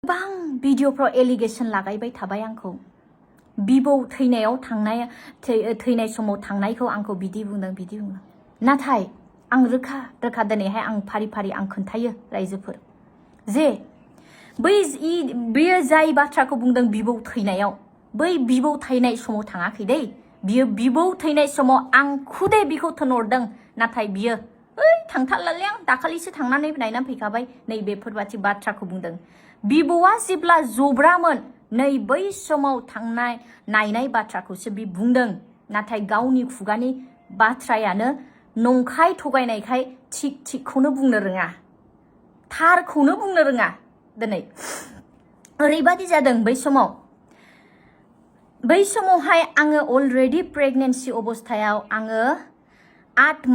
गोबां भिडिअफ्राव एलिगेसन लागायबाय थाबाय आंखौ बिबौ थैनायाव थैनाय समाव थांनायखौ आंखौ बिदि बुंदों नाथाय आं रोखा दिनैहाय आं फारि फारि आं खोन्थायो रायजोफोर जे बेयो जाय बाथ्राखौ बुंदों बिबौ थैनायाव बै बिबौ थैनाय समाव थाङाखै दै बियो बिबौ थैनाय समाव आं खुदै बिखौ थोनहरदों नाथाय बियो थांथारलालै आं दाखालिसो थांनानै नायनानै फैखाबाय नै बेफोरबादि बाथ्राखौ बुंदों बिबौआ जेब्ला जब्रामोन नै बै समाव थांनाय नायनाय बाथ्राखौसो बि बुंदों नाथाय गावनि खुगानि बाथ्रायानो नंखाय थगायनायखाय थिगखौनो बुंनो रोङा थारखौनो बुंनो रोङा दिनै ओरैबादि जादों बै समावहाय आङो अलरेडि प्रेगनेन्सि अबस्थायाव आङो 8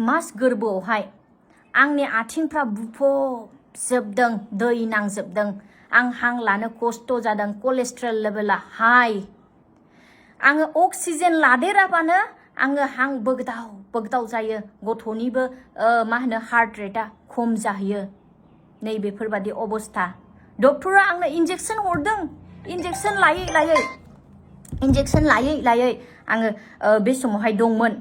मास गोरबोआवहाय आंनि आथिंफ्रा बुफबजोबदों दै नांजोबदों आं हां लानो खस्थ' जादों कलेस्ट्रल लेभेला हाई आङो अक्सिजेन लादेराबानो आङो हां बोगदाव जायो गथ'निबो हार्ट रेटआ खम जाहैयो नै बेफोरबादि अबस्था डक्टरा आंनो इन्जेक्सन हरदों इन्जेक्सन लायै आङो बे समावहाय दंमोन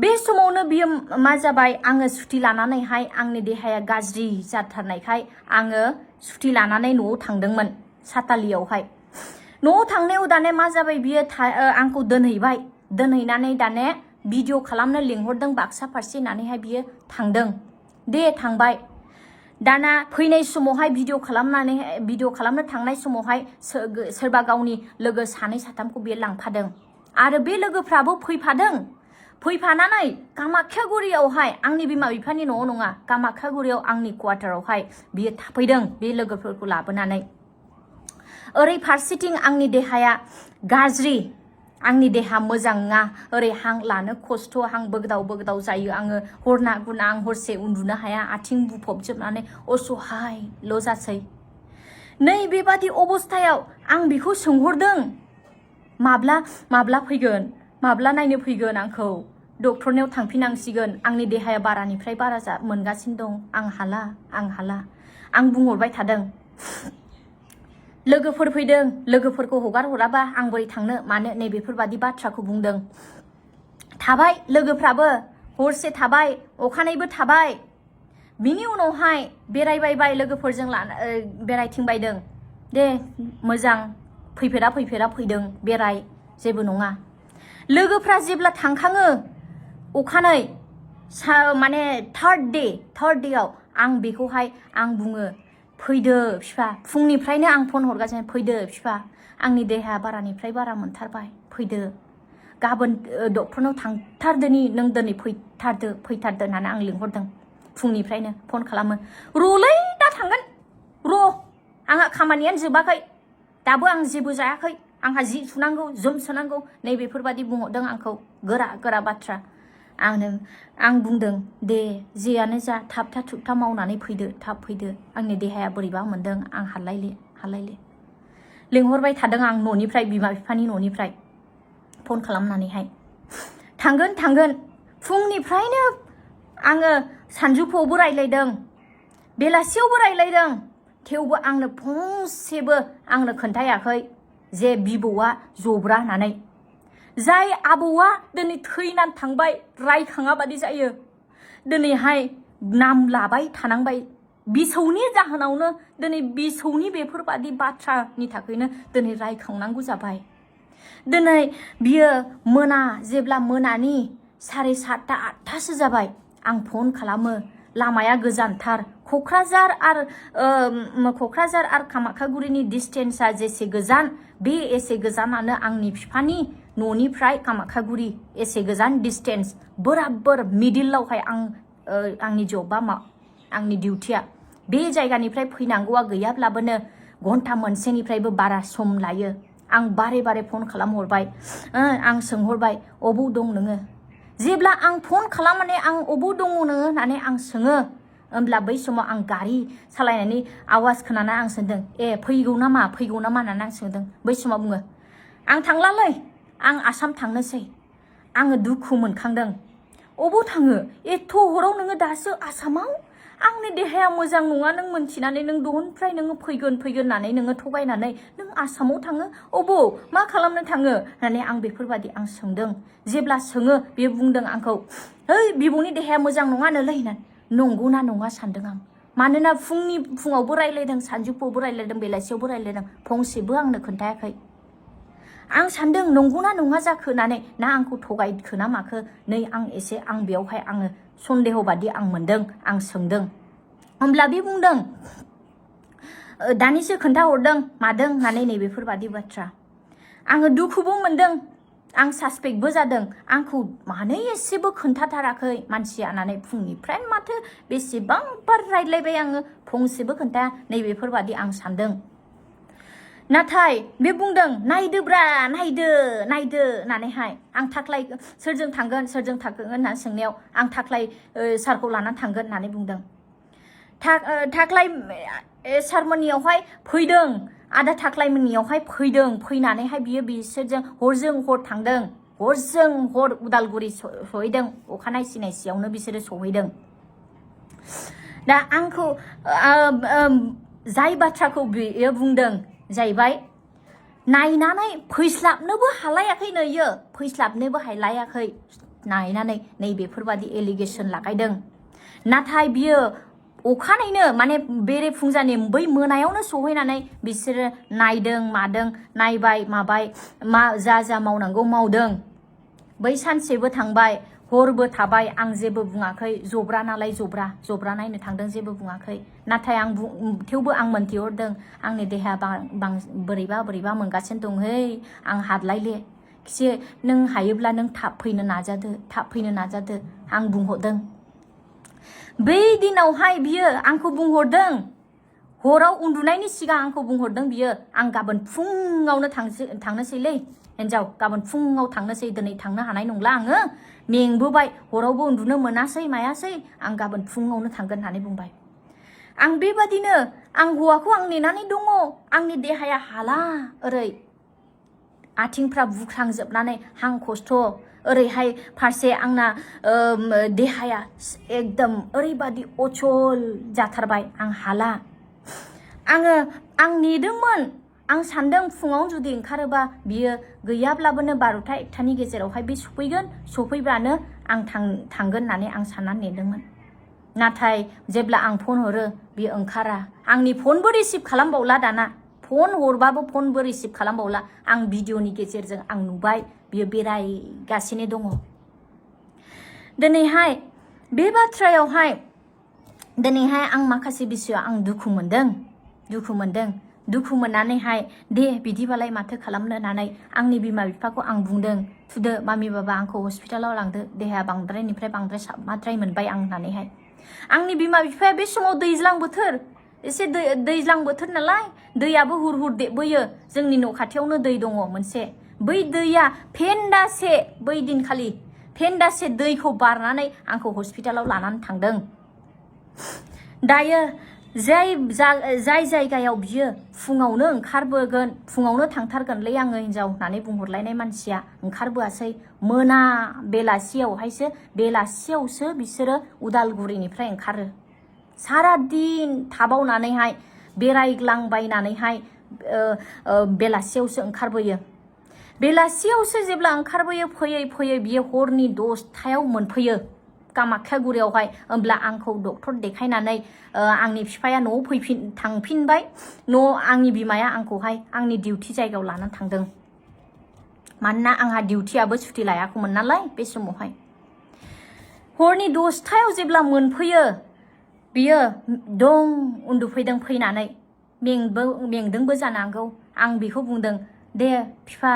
बे समावनो बियो मा जाबाय आङो सुथि लानानैहाय आंनि देहाया गाज्रि जाथारनायखाय आङो सुथि लानानै न'आव थांदोंमोन सातालियावहाय न'आव थांनायाव दाने मा जाबाय बियो आंखौ दोनहैनानै दाने भिडिअ खालामनो लिंहरदों बाक्सा फारसे होननानैहाय बियो थांदों थांबाय दाना फैनाय समावहाय भिडिअ खालामनो थांनाय समावहाय सोरबा गावनि लोगो सानै साथामखौ बियो लांफादों आरो बे लोगोफ्राबो फैफानानै कामाख्यागुरियावहाय आंनि बिमा बिफानि न'आव नङा कामाख्यागुरियाव आंनि क्वार्टारावहाय बियो थाफैदों बे लोगोफोरखौ लाबोनानै ओरै फारसेथिं आंनि देहाया गाज्रि आंनि देहा मोजां नङा ओरै हां लानो खस्थ' हां बोगदाव जायो आङो हरना गुना आं हरसे उन्दुनो हाया आथिं बुफबजोबनानै असहायल' जासै नै बेबादि अबस्थायाव आं बेखौ सोंहरदों माब्ला फैगोन माब्ला नायनो फैगोन आंखौ डक्टरनियाव थांफिनांसिगोन आंनि देहाया बारानिफ्राय बारा मोनगासिनो दं आं हाला आं बुंहरबाय थादों लोगोफोर फैदों लोगोफोरखौ हगारहराबा आं बोरै थांनो मानो नै बेफोरबादि बाथ्राखौ बुंदों थाबाय लोगोफ्राबो हरसे थाबाय अखानायैबो थाबाय बिनि उनावहाय बेरायबायबाय लोगोफोरजों बेरायथिंबायदों दे मोजां फैफेरा फैदों बेराय जेबो नङा लोगोफ्रा जेब्ला थांखाङो अखानायै थार्ड डेआव आं बेखौहाय आं बुङो फैदो बिफा फुंनिफ्रायनो आं फन हरगासिनो फैदो बिफा आंनि देहाया बारानिफ्राय बारा मोनथारबाय फैदो गाबोन डक्टरनाव थांथारदोनि नों दिनै फैथारदो होननानै आं लिंहरदों फुंनिफ्रायनो फन खालामो र'लै दा थांगोन आंहा खामानियानो जोबाखै दाबो आं जेबो जायाखै आंहा जि सुनांगौ जोम सुनांगौ नै बेफोरबादि बुंहरदों आंखौ गोरा बाथ्रा आं बुंदों दे जेयानो जा थाबथा थुबथा मावनानै थाब फैदो आंनि देहाया बोरैबा मोनदों आं हालायले लिंहरबाय थादों आं न'निफ्राय बिमा बिफानि न'निफ्राय फन खालामनानैहाय थांगोन फुंनिफ्रायनो आङो सानजौफुआवबो रायलायदों बेलासियावबो रायलायदों थेवबो आंनो फंसेबो आंनो खोन्थायाखै जे बिबौआ जब्रा होननानै जाय आबौआ दिनै थैनानै थांबाय रायखाङा बादि जायो दिनैहाय नाम लाबाय थानांबाय बिसौनि जाहोनावनो दिनै बिसौनि बेफोरबादि बाथ्रानि थाखायनो दिनै रायखांनांगौ जाबाय दिनै बियो जेब्ला मोनानि 7:30 8टासो जाबाय आं फन खालामो लामाया गोजानथार क'क्राझार आरो कामाख्यागुरिनि डिस्टेन्सआ जेसे गोजान बे एसे गोजानानो आंनि बिफानि न'निफ्राय कामाख्यागुरि एसे गोजान डिस्टेन्स बराबर मिडिलावहाय आंनि जबा आंनि डिउटिया बे जायगानिफ्राय फैनांगौआ गैयाब्लाबोनो घन्टा मोनसेनिफ्रायबो बारा सम लायो आं बारे फन खालामहरबाय आं सोंहरबाय अबाव दं नोङो जेब्ला आं फन खालामनानै आं अबाव दङ नोङो होननानै आं सोङो होमब्ला बै समाव आं गारि सालायनायनि आवाज खोनाना आं सोंदों फैगौ नामा होननानै आं सोंदों बै समाव बुङो आं थांलालै आं आसाम थांनोसै आङो दुखु मोनखांदों अबाव थाङो एथ' हराव नोङो दासो आसामाव आंनि देहाया मोजां नङा नों मोनथिनानै नों दहनफ्राय नोङो फैगोन होननानै नोङो थगायनानै नों आसामाव थाङो अबाव मा खालामनो थाङो होननानै आं बेफोरबादि आं सोंदों जेब्ला सोङो बे बुंदों आंखौ है बिब'नि देहाया मोजां नङानोलै होननानै नंगौना नङा सानदों आं मानोना फुङावबो रायलायदों सानजौफुआवबो रायलायदों बेलासियावबो रायलायदों फंसेबो आंनो खोन्थायाखै आं सानदों नंगौना नङा जाखो होननानै ना आंखौ थगायखो ना माखो नै आं एसे आं बेयावहाय आङो सन्देह बादि आं मोनदों आं सोंदों होमब्ला बे बुंदों दानिसो खोन्थाहरदों मादों होननानै नै बेफोरबादि बाथ्रा आङो दुखुबो मोनदों आं सासपेक्टबो जादों आंखौ मानो एसेबो खोन्थाथाराखै मानसिया होननानै फुंनिफ्राय माथो बेसेबां बार रायज्लायबाय आङो फंसेबो खोन्थाया नै बेफोरबादि आं सानदों नाथाय बे बुंदों नायदोब्रा नायदो होननानैहाय आं थाख्लाय सोरजों थांगोन होननानै सोंनायाव आं थाख्लाय सारखौ लानानै थांगोन होननानै बुंदों थाख्लाय सारमोननियावहाय फैदों आदा थाख्लायमोननियावहाय फैनानैहाय बिसोरजों हरजों हर थांदों हरजों हर उदालगुरि सहैदों अखानाय सिनायसियावनो बिसोरो सहैदों दा आंखौ जाय बाथ्राखौ बियो बुंदों जाहैबाय नायनानै फैस्लाबनोबो हालायाखै नैयो फैस्लाबनोबो हालायाखै नायनानै नै बेफोरबादि एलिगेसन लागायदों नाथाय बियो अखानायनो माने बेरे फुंजानि बै मोनायावनो सहैनानै बिसोरो नायदों मादों नायबाय माबाय मा जा मावनांगौ मावदों बै सानसेबो थांबाय हरबो थाबाय आं जेबो बुङाखै जब्रा नालाय जब्रा नायनो थांदों जेबो बुङाखै नाथाय आं थेवबो आं मोनथिहरदों आंनि देहाया बोरैबा मोनगासिनो दंहै आं हादलायले खिसे नों हायोब्ला नों थाब फैनो नाजादो आं बुंहरदों बै दिनावहाय बियो आंखौ बुंहरदों हराव उन्दुनायनि सिगां आंखौ बुंहरदों बियो आं गाबोन फुङावनो थांनोसैलै हिन्जाव गाबोन फुङाव थांनोसै दिनै थांनो हानाय नंला आङो मेंबोबाय हरावबो उन्दुनो मोनासै मायासै आं गाबोन फुङावनो थांगोन होननानै बुंबाय आं बेबादिनो आं हौवाखौ आं नेनानै दङ आंनि देहाया हाला ओरै आथिंफ्रा बुख्रांजोबनानै हां खस्थ' ओरैहाय फारसे आंना देहाया एकदम ओरैबादि अचल जाथारबाय आं हाला आं नेदोंमोन आं सानदों फुङाव जुदि ओंखारोबा बियो गैयाब्लाबो 12टा 1टानि गेजेरावहाय बे सफैब्लानो आं थांगोन होननानै आं साननानै नेदोंमोन नाथाय जेब्ला आं फन हरो बियो ओंखारा आंनि फनबो रिसिभ खालामबावला दाना फन हरबाबो फनबो रिसिभ खालामबावला आं भिडिअनि गेजेरजों आं नुबाय बियो बेरायगासिनो दङ दिनैहाय बे बाथ्रायावहाय आं माखासे बिषयाव आं दुखु मोननानैहाय दे बिदिबालाय माथो खालामनो होननानै आंनि बिमा बिफाखौ आं बुंदों थुदो मामि बाबा आंखौ हस्पिटालाव लांदो देहाया बांद्रायनिफ्राय बांद्राय साबमाद्राय मोनबाय आं होननानैहाय आंनि बिमा बिफाया बे समाव दैज्लां बोथोर एसे दैज्लां बोथोर नालाय दैयाबो हुर हुर देबोयो जोंनि न' खाथियावनो दै दङ मोनसे बै दैया बै दिनखालि फेन्दासे दैखौ बारनानै आंखौ हस्पिटालाव लानानै थांदों दायो जाय जायगायाव बियो फुङावनो ओंखारबोगोन फुङावनो थांथारगोनलै आङो हिन्जाव होननानै बुंहरलायनाय मानसिया ओंखारबोआसै बेलासियावसो बिसोरो उदालगुरिनिफ्राय ओंखारो सारा दिन थाबावनानैहाय बेरायग्लांबायनानैहाय बेलासियावसो ओंखारबोयो बेलासियावसो जेब्ला ओंखारबोयो फैयै बियो हरनि 10टायाव मोनफैयो कामाख्यागुरियावहाय होमब्ला आंखौ डक्टर देखायनानै आंनि बिफाया न'आव थांफिनबाय आंनि बिमाया आंखौहाय आंनि डिउटि जायगायाव लानानै थांदों मानोना आंहा डिउटियाबो सुटि लायाखैमोन नालाय बे समावहाय हरनि 10टायाव जेब्ला मोनफैयो बियो उन्दुफैदों फैनानै मेंदोंबो जानांगौ आं बेखौ बुंदों दे बिफा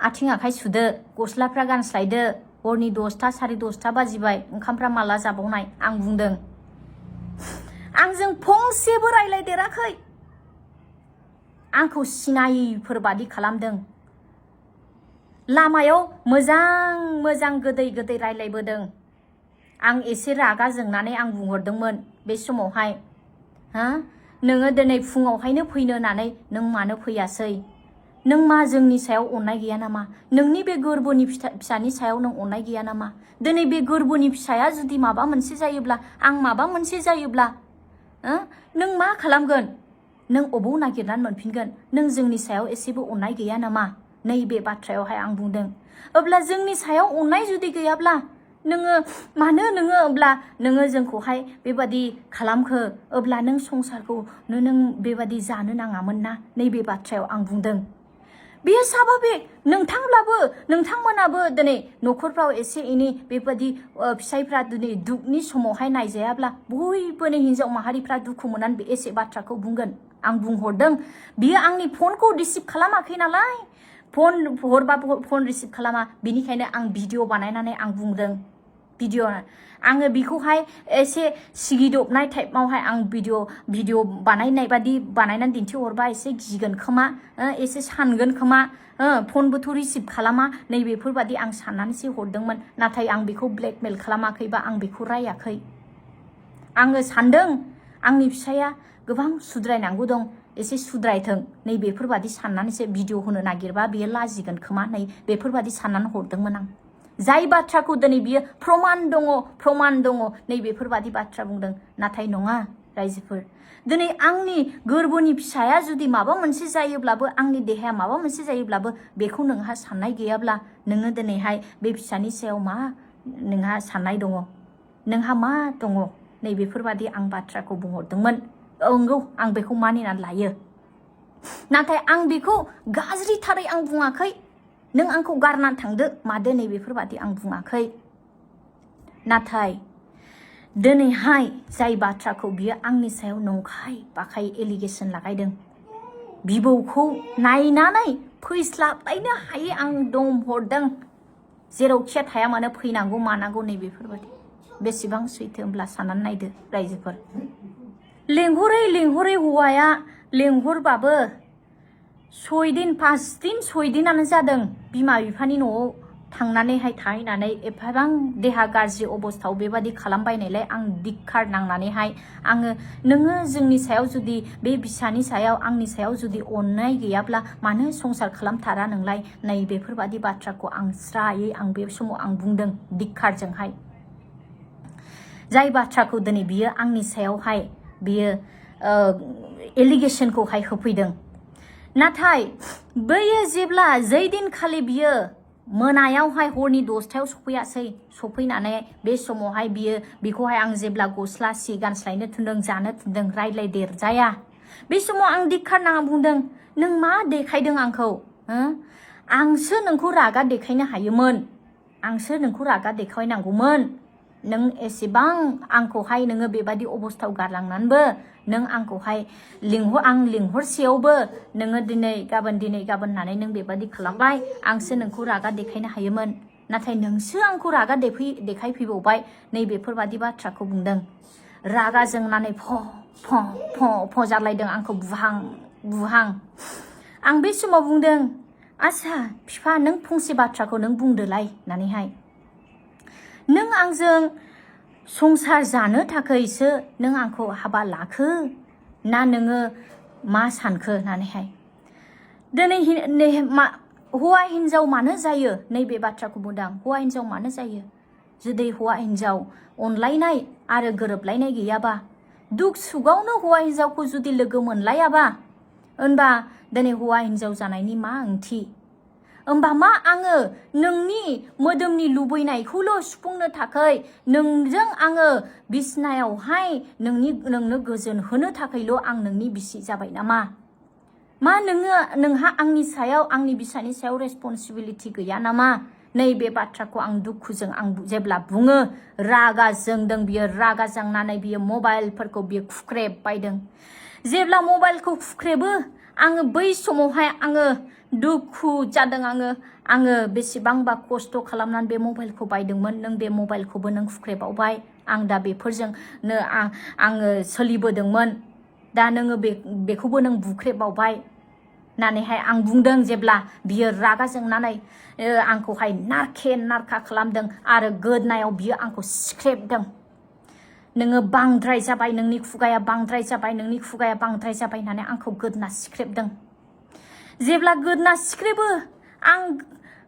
आथिं आखाइ सुदो गस्लाफ्रा गानस्लायदो हरनि 10टा 10:30 बाजिबाय ओंखामफ्रा माला जाबावनाय आं बुंदों आंजों फंसेबो रायलायदेराखै आंखौ सिनायिफोर बादि खालामदों लामायाव मोजां गोदै रायलायबोदों आं एसे रागा जोंनानै आं बुंहरदोंमोन बे समावहाय नोङो दिनै फुङावहायनो फैनो होननानै नों मानो फैयासै नों मा जोंनि सायाव अननाय गैया नामा नोंनि बे गोरबोनि फिसानि सायाव नों अननाय गैया नामा दिनै बे गोरबोनि फिसाया जुदि माबा मोनसे जायोब्ला आं माबा मोनसे जायोब्ला नों मा खालामगोन नों अबाव नागिरनानै मोनफिनगोन नों जोंनि सायाव एसेबो अननाय गैया नामा नैबे बाथ्रायावहाय आं बुंदों अब्ला जोंनि सायाव अननाय जुदि गैयाब्ला नोङो मानो नोङो अब्ला नोङो जोंखौहाय बेबादि खालामखो अब्ला नों संसारखौ नों बेबादि जानो नाङामोन ना नैबे बाथ्रायाव आं बुंदों बेयो साभाबिक नोंथांमोनाबो दिनै न'खरफ्राव एसे एनै बेबादि फिसाइफ्रा दिनै दुखनि समावहाय नायजायाब्ला बयबो हिन्जाव माहारिफ्रा दुखु मोननानै एसे बाथ्राखौ बुंगोन आं बुंहरदों बियो आंनि फनखौ रिसिभ खालामाखै नालाय फन हरबाबो फन रिसिभ खालामा बेनिखायनो आं भिडिअ बानायनानै आं बुंदों भिडिअ आङो बिखौहाय एसे सिगिदबनाय टाइपआवहाय आं भिडिअ बानायनाय बादि बानायनानै दिन्थिहरबा एसे गिगोन खोमा एसे सानगोन खोमा फनबोथ' रिसिभ खालामा नैबेफोरबादि आं साननानैसो हरदोंमोन नाथाय आं बेखौ ब्लेकमेल खालामाखैबा आं बेखौ रायाखै आङो सानदों आंनि फिसाया गोबां सुद्रायनांगौ दं एसे सुद्रायथों नैबेफोरबादि साननानैसो भिडिअ होनो नागिरबा बियो लाजिगोन खोमा नै बेफोरबादि साननानै हरदोंमोन आं जाय बाथ्राखौ दिनै बियो प्रमान दङ नैबेफोरबादि बाथ्रा बुंदों नाथाय नङा रायजोफोर दिनै आंनि गोरबोनि फिसाया जुदि माबा मोनसे जायोब्लाबो आंनि देहाया माबा मोनसे जायोब्लाबो बेखौ नोंहा साननाय गैयाब्ला नोङो दिनैहाय बे फिसानि सायाव मा नोंहा साननाय दङ नोंहा मा दङ नैबेफोरबादि आं बाथ्राखौ बुंहरदोंमोन नंगौ आं बेखौ मानिनानै लायो नाथाय आं बेखौ गाज्रिथारै आं बुङाखै नों आंखौ गारनानै थांदो मादो नैबेफोरबादि आं बुङाखै नाथाय दिनैहाय जाय बाथ्राखौ बियो आंनि सायाव नंखाय बाखाय एलिगेसन लागायदों बिबौखौ नायनानै फैस्लाबलायनो हायै आं दम हरदों जेरावखिया थाया मानो फैनांगौ मानांगौ नैबेफोरबादि बेसेबां सैथो होमब्ला साननानै नायदो रायजोफोर लेंहरै हौवाया लेंहरबाबो 6 दिन 5 दिन 6 दिनानो जादों बिमा बिफानि न'आव थांनानैहाय थाहैनानै एफाबां देहा गाज्रि अबस्थायाव बेबादि खालामबायनायलाय आं दिक्कार नांनानैहाय आङो नोङो जोंनि सायाव जुदि बे बिसानि सायाव आंनि सायाव जुदि अननाय गैयाब्ला मानो संसार खालामथारा नोंलाय नै बेफोरबादि बाथ्राखौ आं स्रायै आं बे समाव आं बुंदों दिक्कारजोंहाय जाय बाथ्राखौ दिनै बियो आंनि सायावहाय बियो एलिगेसनखौहाय होफैदों नाथाय बैयो जेब्ला जै दिनखालि बियो मोनायावहाय हरनि 10टायाव सफैयासै सफैनानै बे समावहाय बेखौहाय आं जेब्ला गस्ला सि गानस्लायनो थिनदों जानो थिनदों रायज्लायदेरजाया बे समाव आं दिक्कार नाङा बुंदों नों मा देखायदों आंखौ आंसो नोंखौ रागा देखायनो हायोमोन आंसो नोंखौ रागा देखायनांगौमोन नों एसेबां आंखौहाय नोङो बेबादि अबस्थायाव गारलांनानैबो नों आंखौहाय आं लिंहरसेयावबो नोङो दिनै गाबोन होननानै नों बेबादि खालामबाय आंसो नोंखौ रागा देखायनो हायोमोन नाथाय नोंसो आंखौ रागा देखायफैबावबाय नैबेफोरबादि बाथ्राखौ बुंदों रागा जोंनानै फ जालायदों आंखौ बुहां आं बे समाव बुंदों आच्छा बिफा नों फंसे बाथ्राखौ नों बुंदोलाय होननानैहाय नों आंजों संसार जानो थाखायसो नों आंखौ हाबा लाखो ना नोङो मा सानखो होननानैहाय दिनै हौवा हिन्जाव मानो जायो नैबे बाथ्राखौ बुंदों हौवा हिन्जाव मानो जायो जुदि हौवा हिन्जाव अनलायनाय आरो गोरोबलायनाय गैयाबा दुख सुखआवनो हौवा हिन्जावखौ जुदि लोगो मोनलायाबा होनबा दिनै हौवा हिन्जाव जानायनि मा ओंथि होमबा मा आङो नोंनि मोदोमनि लुबैनायखौल' सुफुंनो थाखाय नोंजों आङो बिसनायावहाय नोंनो गोजोन होनो थाखायल' आं नोंनि बिसि जाबाय नामा मा नोंहा आंनि सायाव आंनि बिसानि सायाव रेसपन्सिबिलिटि गैया नामा नैबे बाथ्राखौ आं दुखुजों आं जेब्ला बुङो रागा जोंदों बियो रागा जोंनानै बियो मबाइलफोरखौ बियो खुख्रेबबायदों जेब्ला मबाइलखौ खुख्रेबो आङो बै समावहाय आङो दुखु जादों आङो बेसेबांबा खस्थ' खालामनानै बे मबाइलखौ बायदोंमोन नों बे मबाइलखौबो नों खुख्रेबावबाय आं दा बेफोरजोंनो आङो सोलिबोदोंमोन दा नोङो बेखौबो नों बुख्रेबावबाय होननानैहाय आं बुंदों जेब्ला बियो रागा जोंनानै आंखौहाय नारखा खालामदों आरो गोदनायाव बियो आंखौ सिख्रेबदों नोङो बांद्राय जाबाय नोंनि खुगाया बांद्राय जाबाय होननानै आंखौ गोदना सिख्रेबदों जेब्ला गोदना सिख्रेबो आं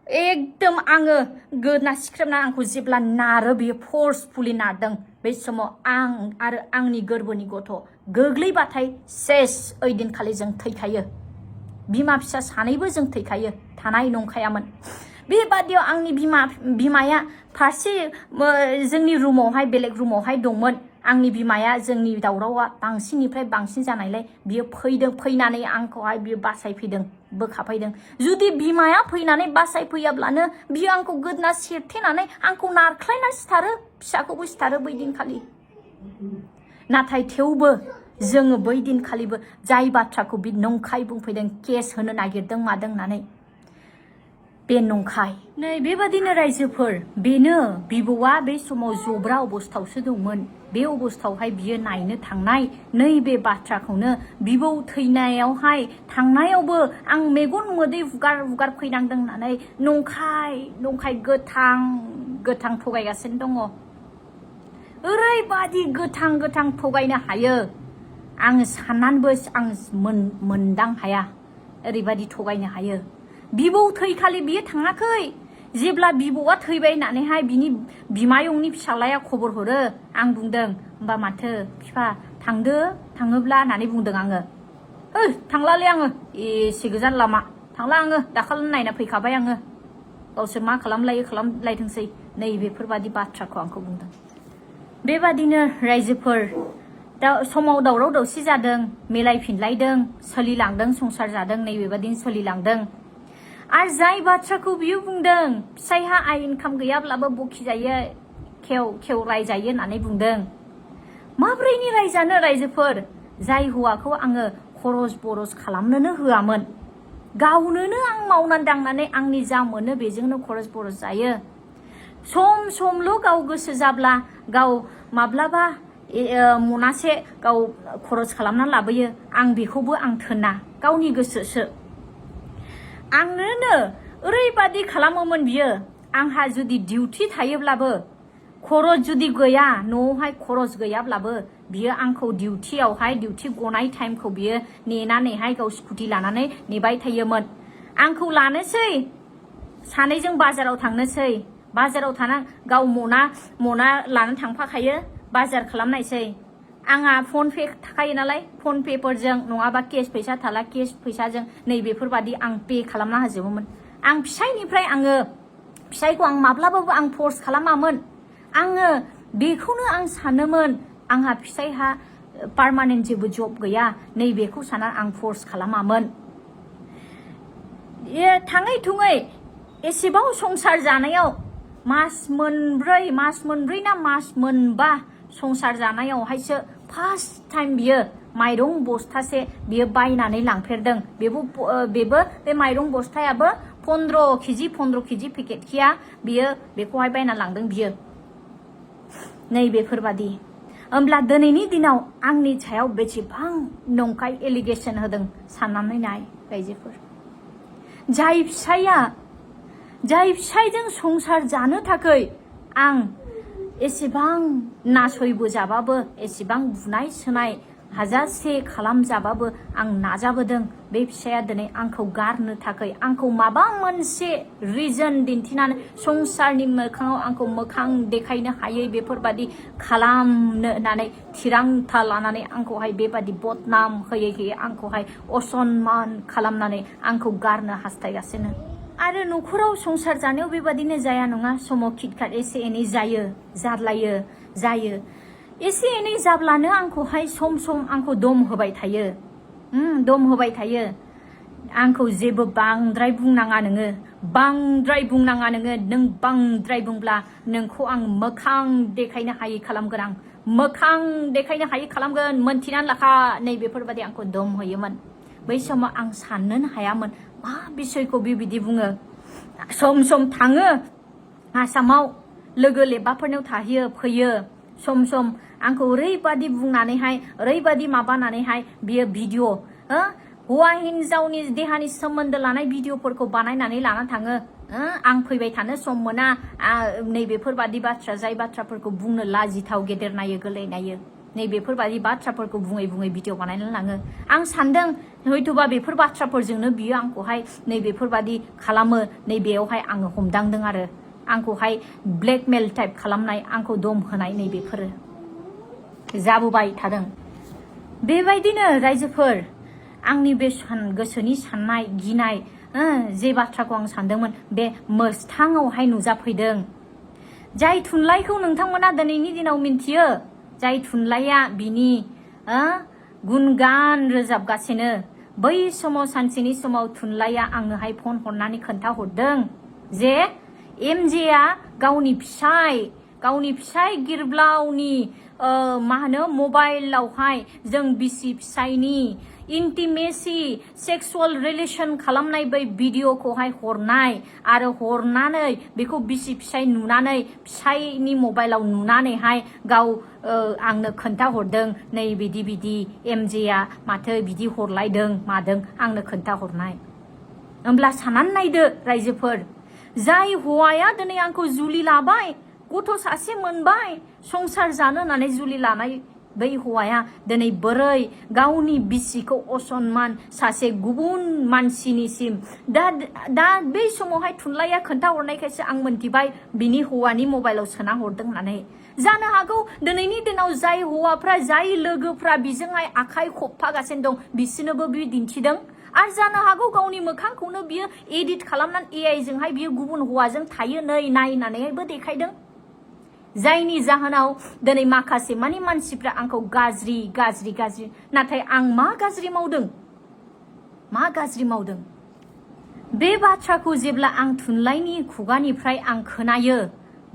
एकदम आङो गोदना सिख्रेबना आंखौ जेब्ला नारो बियो फोर्सफुली नारदों बे समाव आं आरो आंनि गोरबोनि गथ' गोग्लैबाथाय सेस ओइदिनखालि जों थैखायो बिमा फिसा सानैबो जों थैखायो थानाय नंखायामोन बेबादियाव आंनि बिमाया फारसे जोंनि रुमावहाय बेलेग रुमावहाय दंमोन आंनि बिमाया जोंनि दावरावआ बांसिननिफ्राय बांसिन जानायलाय बियो फैनानै आंखौहाय बियो बासायफैदों बोखाफैदों जुदि बिमाया फैनानै बासायफैयाब्लानो बियो आंखौ गोदना सेरथेनानै आंखौ नारख्लायना सिथारो फिसाखौबो सिथारो बै दिनखालि नाथाय थेवबो जोङो बै दिनखालिबो जाय बाथ्राखौ बि नंखाय बुंफैदों केस होनो नागिरदों मादों होननानै बे नंखाय नै बेबादिनो रायजोफोर बेनो बिबौआ बे समाव जब्रा अबस्थायावसो दंमोन बे अबस्थायावहाय बियो नायनो थांनाय नैबे बाथ्राखौनो बिबौ थैनायावहाय थांनायावबो आं मेगन मोदै हुगार फैनांदों होननानै नंखाय गोथां थगायगासिनो दङ ओरैबादि गोथां थगायनो हायो आं साननानैबो आं मोनदां हाया ओरैबादि थगायनो हायो बिबौ थैखालि बियो थाङाखै जेब्ला बिबौआ थैबाय होननानैहाय बिनि बिमायंनि फिसालाया खबर हरो आं बुंदों होमबा माथो बिफा थाङोब्ला होननानै बुंदों आङो थांलालै आङो एसे गोजान लामा थांला आङो दाखालि नायना फैखाबाय आङो गावसोर मा खालामलायथोंसै नै बेफोरबादि बाथ्राखौ आंखौ बुंदों बेबादिनो रायजोफोर समाव दावराव दावसि जादों मिलायफिनलायदों सोलिलांदों संसार जादों नै बेबादिनो सोलिलांदों आरो जाय बाथ्राखौ बियो बुंदों फिसायहा आइ इनकाम गैयाब्लाबो बखिजायो खेव रायजायो होननानै बुंदों माब्रैनि रायजानो रायजोफोर जाय हौवाखौ आङो खरस बरस खालामनोनो होआमोन गावनोनो आं मावनानै दांनानै आंनि जा मोनो बेजोंनो खरस बरस जायो समल' गाव गोसो जाब्ला गाव माब्लाबा मनासे गाव खरस खालामनानै लाबोयो आं बेखौबो आं थोना गावनि गोसोसो आंनोनो ओरैबादि खालामोमोन बियो आंहा जुदि डिउटि थायोब्लाबो खरस जुदि गैया न'आवहाय खरस गैयाब्लाबो बियो आंखौ डिउटि गनाय टाइमखौ बियो नेनानैहाय गाव स्कुटि लानानै नेबाय थायोमोन आंखौ लानोसै सानैजों बाजाराव थांनोसै बाजाराव थाना गाव मना लानानै थांफाखायो बाजार खालामनायसै आंहा फन पे थाखायो नालाय फन पे फोरजों नङाबा केस फैसा थाला केस फैसाजों नै बेफोरबादि आं पे खालामना होजोबोमोन आं फिसायखौ आं माब्लाबाबो आं फर्स खालामामोन आङो बेखौनो आं सानोमोन आंहा फिसायहा पार्मानेन्ट जेबो जब गैया नै बेखौ साना आं फर्स खालामामोन थाङै थुङै एसेबां संसार जानायाव मास मोनब्रै ना मास मोनबा संसार जानायावहायसो फार्स्ट टाइम बियो माइरं बस्थासे बियो बायनानै लांफेरदों बेबो बे माइरं बस्थायाबो 15 केजि पेकेटखिया बियो बेखौहाय बायना लांदों बियो नै बेफोरबादि होमब्ला दिनैनि दिनाव आंनि सायाव बेसेबां नंखाय एलिगेसन होदों साननानै नाय रायजोफोर जाय फिसायजों संसार जानो थाखाय आं एसेबां नासयबोजाबाबो एसेबां बुनाय सोनाय हाजारसे खालामजाबाबो आं नाजाबोदों बे फिसाया दिनै आंखौ गारनो थाखाय आंखौ माबा मोनसे रिजन दिन्थिनानै संसारनि मोखाङाव आंखौ मोखां देखायनो हायै बेफोरबादि खालामनो होननानै थिरांथा लानानै आंखौहाय बेबादि बदनाम होयै आंखौहाय असनमान खालामनानै आंखौ गारनो हास्थायगासिनो आरो न'खराव संसार जानायाव बेबादिनो जाया नङा समाव खिटखाट एसे एनै जायो एसे एनै जाब्लानो आंखौहाय सम आंखौ दम होबाय थायो आंखौ जेबो बांद्राय बुंनाङा नोङो नों बांद्राय बुंब्ला नोंखौ आं मोखां देखायनो हायै खालामगोन मोनथिनानै लाखा नै बेफोरबादि आंखौ दम होयोमोन बै समाव आं साननोनो हायामोन मा बिसयखौ बेबायदि बुङो सम थाङो आसामाव लोगो लेबाफोरनाव थाहैयो फैयो सम आंखौ ओरैबादि बुंनानैहाय ओरैबादि माबानानैहाय बियो भिडिअ हौवा हिन्जावनि देहानि सोमोन्दो लानाय भिडिअफोरखौ बानायनानै लाना थाङो आं फैबाय थानो सम मोना नै बेफोरबादि बाथ्रा जाय बाथ्राफोरखौ बुंनो लाजिथाव गेदेर नायो गोरलै नायो नै बेफोरबादि बाथ्राफोरखौ बुङै भिडिअ बानायनानै लाङो आं सानदों हयथ'बा बेफोर बाथ्राफोरजोंनो बियो आंखौहाय नैबेफोरबादि खालामो नैबेयावहाय आङो हमदांदों आरो आंखौहाय ब्लेकमेल टाइप खालामनाय आंखौ दम होनाय नैबेफोरो जाबोबाय थादों बेबायदिनो रायजोफोर आंनि बे गोसोनि साननाय गिनाय जे बाथ्राखौ आं सानदोंमोन बे मोगथाङावहाय नुजाफैदों जाय थुनलाइखौ नोंथांमोना दिनैनि दिनाव मिन्थियो जाय थुनलाइया बिनि गुनगान रोजाबगासिनो बै समाव सानसेनि समाव थुनलाइया आंनोहाय फन हरनानै खोन्थाहरदों जे एमजेआ गावनि फिसाय गिर्ब्लावनि मा होनो मबाइलावहाय जों बिसि फिसायनि इंटिमेसी सेक्सुअल रिलेशन खालामनाय बै भिडिअखौहाय हरनाय आरो हरनानै बेखौ बिसि फिसाय नुनानै फिसायनि मबाइलाव नुनानैहाय गाव आंनो खोन्थाहरदों नै बिदि एमजेआ माथो बिदि हरलायदों मादों आंनो खोन्थाहरनाय होमब्ला साननानै नायदो रायजोफोर जाय हौवाया दिनै आंखौ जुलि लाबाय गथ' सासे मोनबाय संसार जानो होननानै जुलि लानाय बै हौवाया दिनै बोरै गावनि बिसिखौ असनमान सासे गुबुन मानसिनिसिम दा बै समावहाय थुनलाइया खोन्थाहरनायखायसो आं मोनथिबाय बिनि हौवानि मबाइलाव सोना हरदों होननानै जानो हागौ दिनैनि दिनाव जाय हौवाफ्रा जाय लोगोफ्रा बिजोंहाय आखाइ खबफागासिनो दं बिसोरनोबो बि दिन्थिदों आरो जानो हागौ गावनि मोखांखौनो बियो एडिट खालामनानै एआइ जोंहाय बियो गुबुन हौवाजों थायो नायनानैहायबो देखायदों जायनि जाहोनाव दिनै माखासे माने मानसिफ्रा आंखौ गाज्रि नाथाय आं मा गाज्रि मावदों बे बाथ्राखौ जेब्ला आं थुनलाइनि खुगानिफ्राय आं खोनायो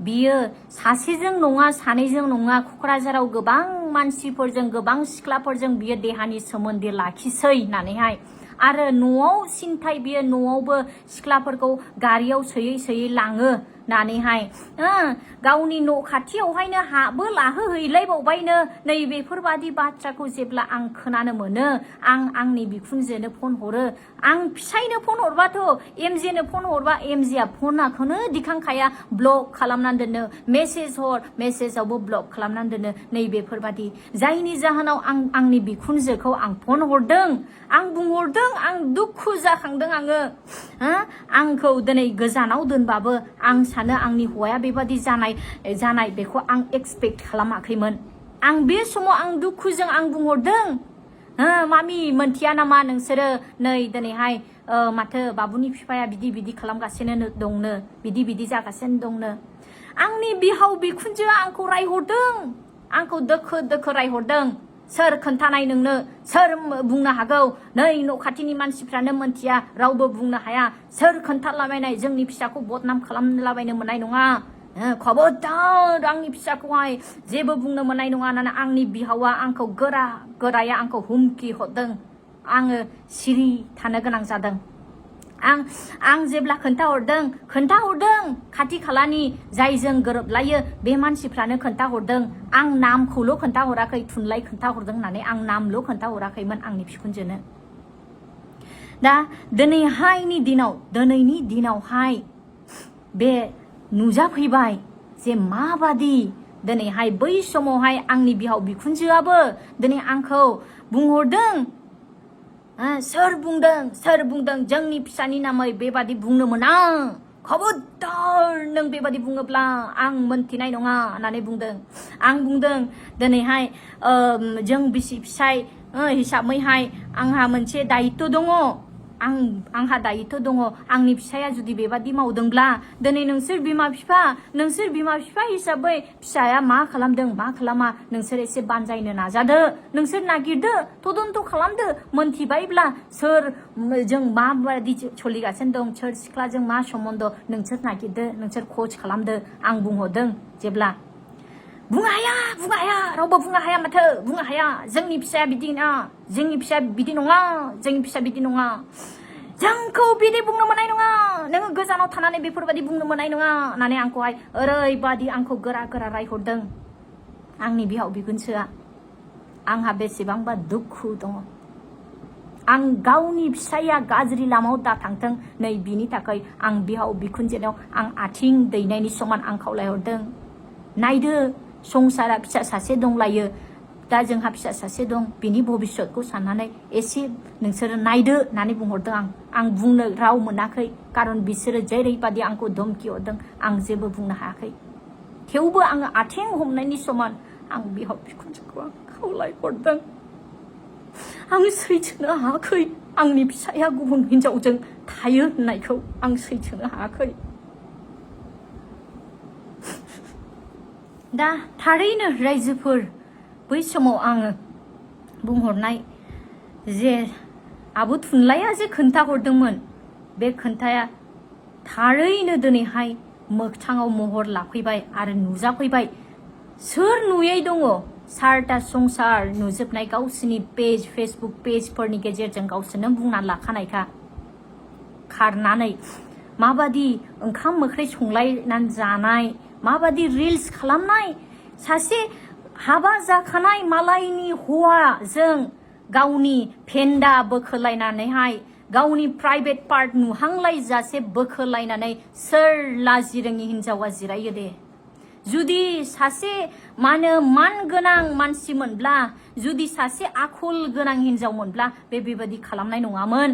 बियो सासेजों नङा सानैजों नङा क'क्राझाराव गोबां मानसिफोरजों गोबां सिख्लाफोरजों बियो देहानि सोमोन्दो लाखिसै होननानैहाय आरो न'आव सिन्थाय बियो न'आवबो सिख्लाफोरखौ गारियाव सोयै लाङो होननानैहाय गावनि न' खाथियावहायनो हाबो लाहोहैलायबावबायनो नैबेफोरबादि बाथ्राखौ जेब्ला आं खोनानो मोनो आं आंनि बिखुनजोनो फन हरो आं फिसायनो फन हरबाथ' एमजेनो फन हरबा एमजेआ फनाखौनो दिखांखाया ब्लक खालामनानै दोनो मेसेजावबो ब्लक खालामनानै दोनो नैबेफोरबादि जायनि जाहोनाव आं आंनि बिखुनजोखौ आं फन हरदों आं बुंहरदों आं दुखु जाखांदों आंखौ दिनै गोजानाव दोनबाबो आं सानो आंनि हौवाया बेबादि जानाय बेखौ आं एक्सपेक्ट खालामाखैमोन आं बे समाव आं दुखुजों आं बुंहरदों मामि मोनथिया नामा नोंसोरो नै दिनैहाय माथो बाबुनि बिफाया बिदि खालामगासिनो दंनो बिदि जागासिनो दंनो आंनि बिहाव बिखुनजोआ आंखौ रायहरदों आंखौ दोखो रायहरदों सोर खोन्थानाय नोंनो सोर बुंनो हागौ नै न' खाथिनि मानसिफ्रानो मोनथिया रावबो बुंनो हाया सोर खोन्थालाबायनाय जोंनि फिसाखौ बदनाम खालामलाबायनो मोननाय नङा खबरदार आंनि फिसाखौहाय जेबो बुंनो मोननाय नङा होननानै आंनि बिहावा आंखौ गोराया आंखौ हुमखि हरदों आङो सिरि थानो गोनां जादों आं जेब्ला खोन्थाहरदों खाथि खालानि जायजों गोरोबलायो बे मानसिफ्रानो खोन्थाहरदों आं नामखौल' खोन्थाहराखै थुनलाइ खोन्थाहरदों होननानै आं नामल' खोन्थाहराखैमोन आंनि बिखुनजोनो दा दिनैनि दिनावहाय बे नुजाफैबाय जे माबादि दिनैहाय बै समावहाय आंनि बिहाव बिखुनजोआबो दिनै आंखौ बुंहरदों सोर बुंदों जोंनि फिसानि नामै बेबादि बुंनो मोना खबरदार नों बेबादि बुङोब्ला आं मोनथिनाय नङा होननानै बुंदों आं बुंदों दिनैहाय जों बिसि फिसाय हिसाबैहाय आंहा मोनसे दायित्व दङ आंहा दायित्व दङ आंनि फिसाया जुदि बेबादि मावदोंब्ला दिनै नोंसोर बिमा बिफा हिसाबै फिसाया मा खालामदों मा खालामा नोंसोर एसे बानजायनो नाजादो नोंसोर नागिरदो तदन्त खालामदो मोनथिबायब्ला सोर जों माबादि सोलिगासिनो दं सोर सिख्लाजों मा सम्बन्ध नोंसोर नागिरदो नोंसोर ख'ज खालामदो आं बुंहरदों जेब्ला बुंनो हाया रावबो बुंनो हाया माथो बुंनो हाया जोंनि फिसाया बिदि नङा जोंनि फिसाया बिदि नङा जोंखौ बिदि बुंनो मोननाय नङा नोङो गोजानाव थानानै बेफोरबादि बुंनो मोननाय नङा होननानै आंखौहाय ओरैबादि आंखौ गोरा रायहरदों आंनि बिहाव बिखुनजोआ आंहा बेसेबांबा दुखु दङ आं गावनि फिसाया गाज्रि लामायाव दाथांथों नै बिनि थाखाय आं बिहाव बिखुनजोनाव आं आथिं दैनायनि समान आं खावलायहरदों नायदो संसारा फिसा सासे दंलायो दा जोंहा फिसा सासे दं बिनि भबिष्यतखौ साननानै एसे नोंसोरो नायदो होननानै बुंहरदों आं बुंनो राव मोनाखै कारन बिसोरो जेरैबादि आंखौ धमकि हरदों आं जेबो बुंनो हायाखै थेवबो आङो आथिं हमनायनि समान आं बिहाव बिखुनजोखौ आं खावलायहरदों आं सैथोनो हायाखै आंनि फिसाया गुबुन हिनजावजों थायो होननायखौ आं सैथोनो हायाखै दा थारैनो रायजोफोर बै समाव आङो बुंहरनाय जे आब' थुनलाइया जे खोन्थाहरदोंमोन बे खोन्थाया थारैनो दिनैहाय मोगथाङाव महर लाफैबाय आरो नुजाफैबाय सोर नुयै दङ सारटा संसार नुजोबनाय गावसोरनि पेज फेसबुक पेजफोरनि गेजेरजों गावसोरनो बुंना लाखानायखा खारनानै माबादि ओंखाम ओंख्रि संलायनानै जानाय माबादि रिल्स खालामनाय सासे हाबा जाखानाय मालायनि हौवाजों गावनि फेन्दा बोखोलायनानैहाय गावनि प्राइभेट पार्ट नुहांलायजासे बोखोलायनानै सोर लाजि रोङि हिनजावा जिरायो दे जुदि सासे मान गोनां मानसिमोनब्ला जुदि सासे आखल गोनां हिनजावमोनब्ला बेबादि खालामनाय नङामोन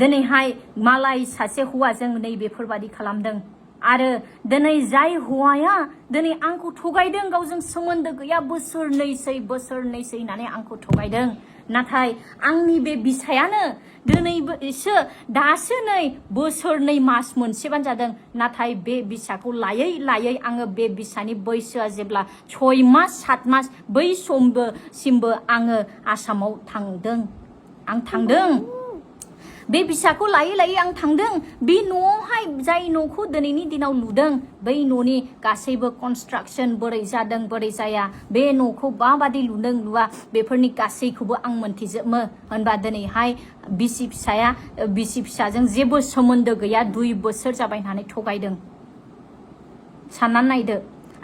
दिनैहाय मालाय सासे हौवाजों नै बेफोरबादि खालामदों आरो दिनै जाय हौवाया दिनै आंखौ थगायदों गावजों सोमोन्दो गैया बोसोरनैसै होननानै आंखौ थगायदों नाथाय आंनि बे बिसायानो दिनैसो दासो नै बोसोरनै मास मोनसेबानो जादों नाथाय बे बिसाखौ लायै लायै आङो बे बिसानि बैसोआ जेब्ला 6 मास 7 मास बै सिमबो आङो आसामाव थांदों बे बिसाखौ लायै लायै आं थांदों बे न'आवहाय जाय न'खौ दिनैनि दिनाव लुदों बै न'नि गासैबो कनस्ट्राक्सन बोरै जादों बोरै जाया बे न'खौ माबादि लुदों लुआ बेफोरनि गासैखौबो आं मोनथिजोबो होनबा दिनैहाय बिसि फिसाजों जेबो सोमोन्दो गैया 2 बोसोर जाबाय होननानै थगायदों साननानै नायदो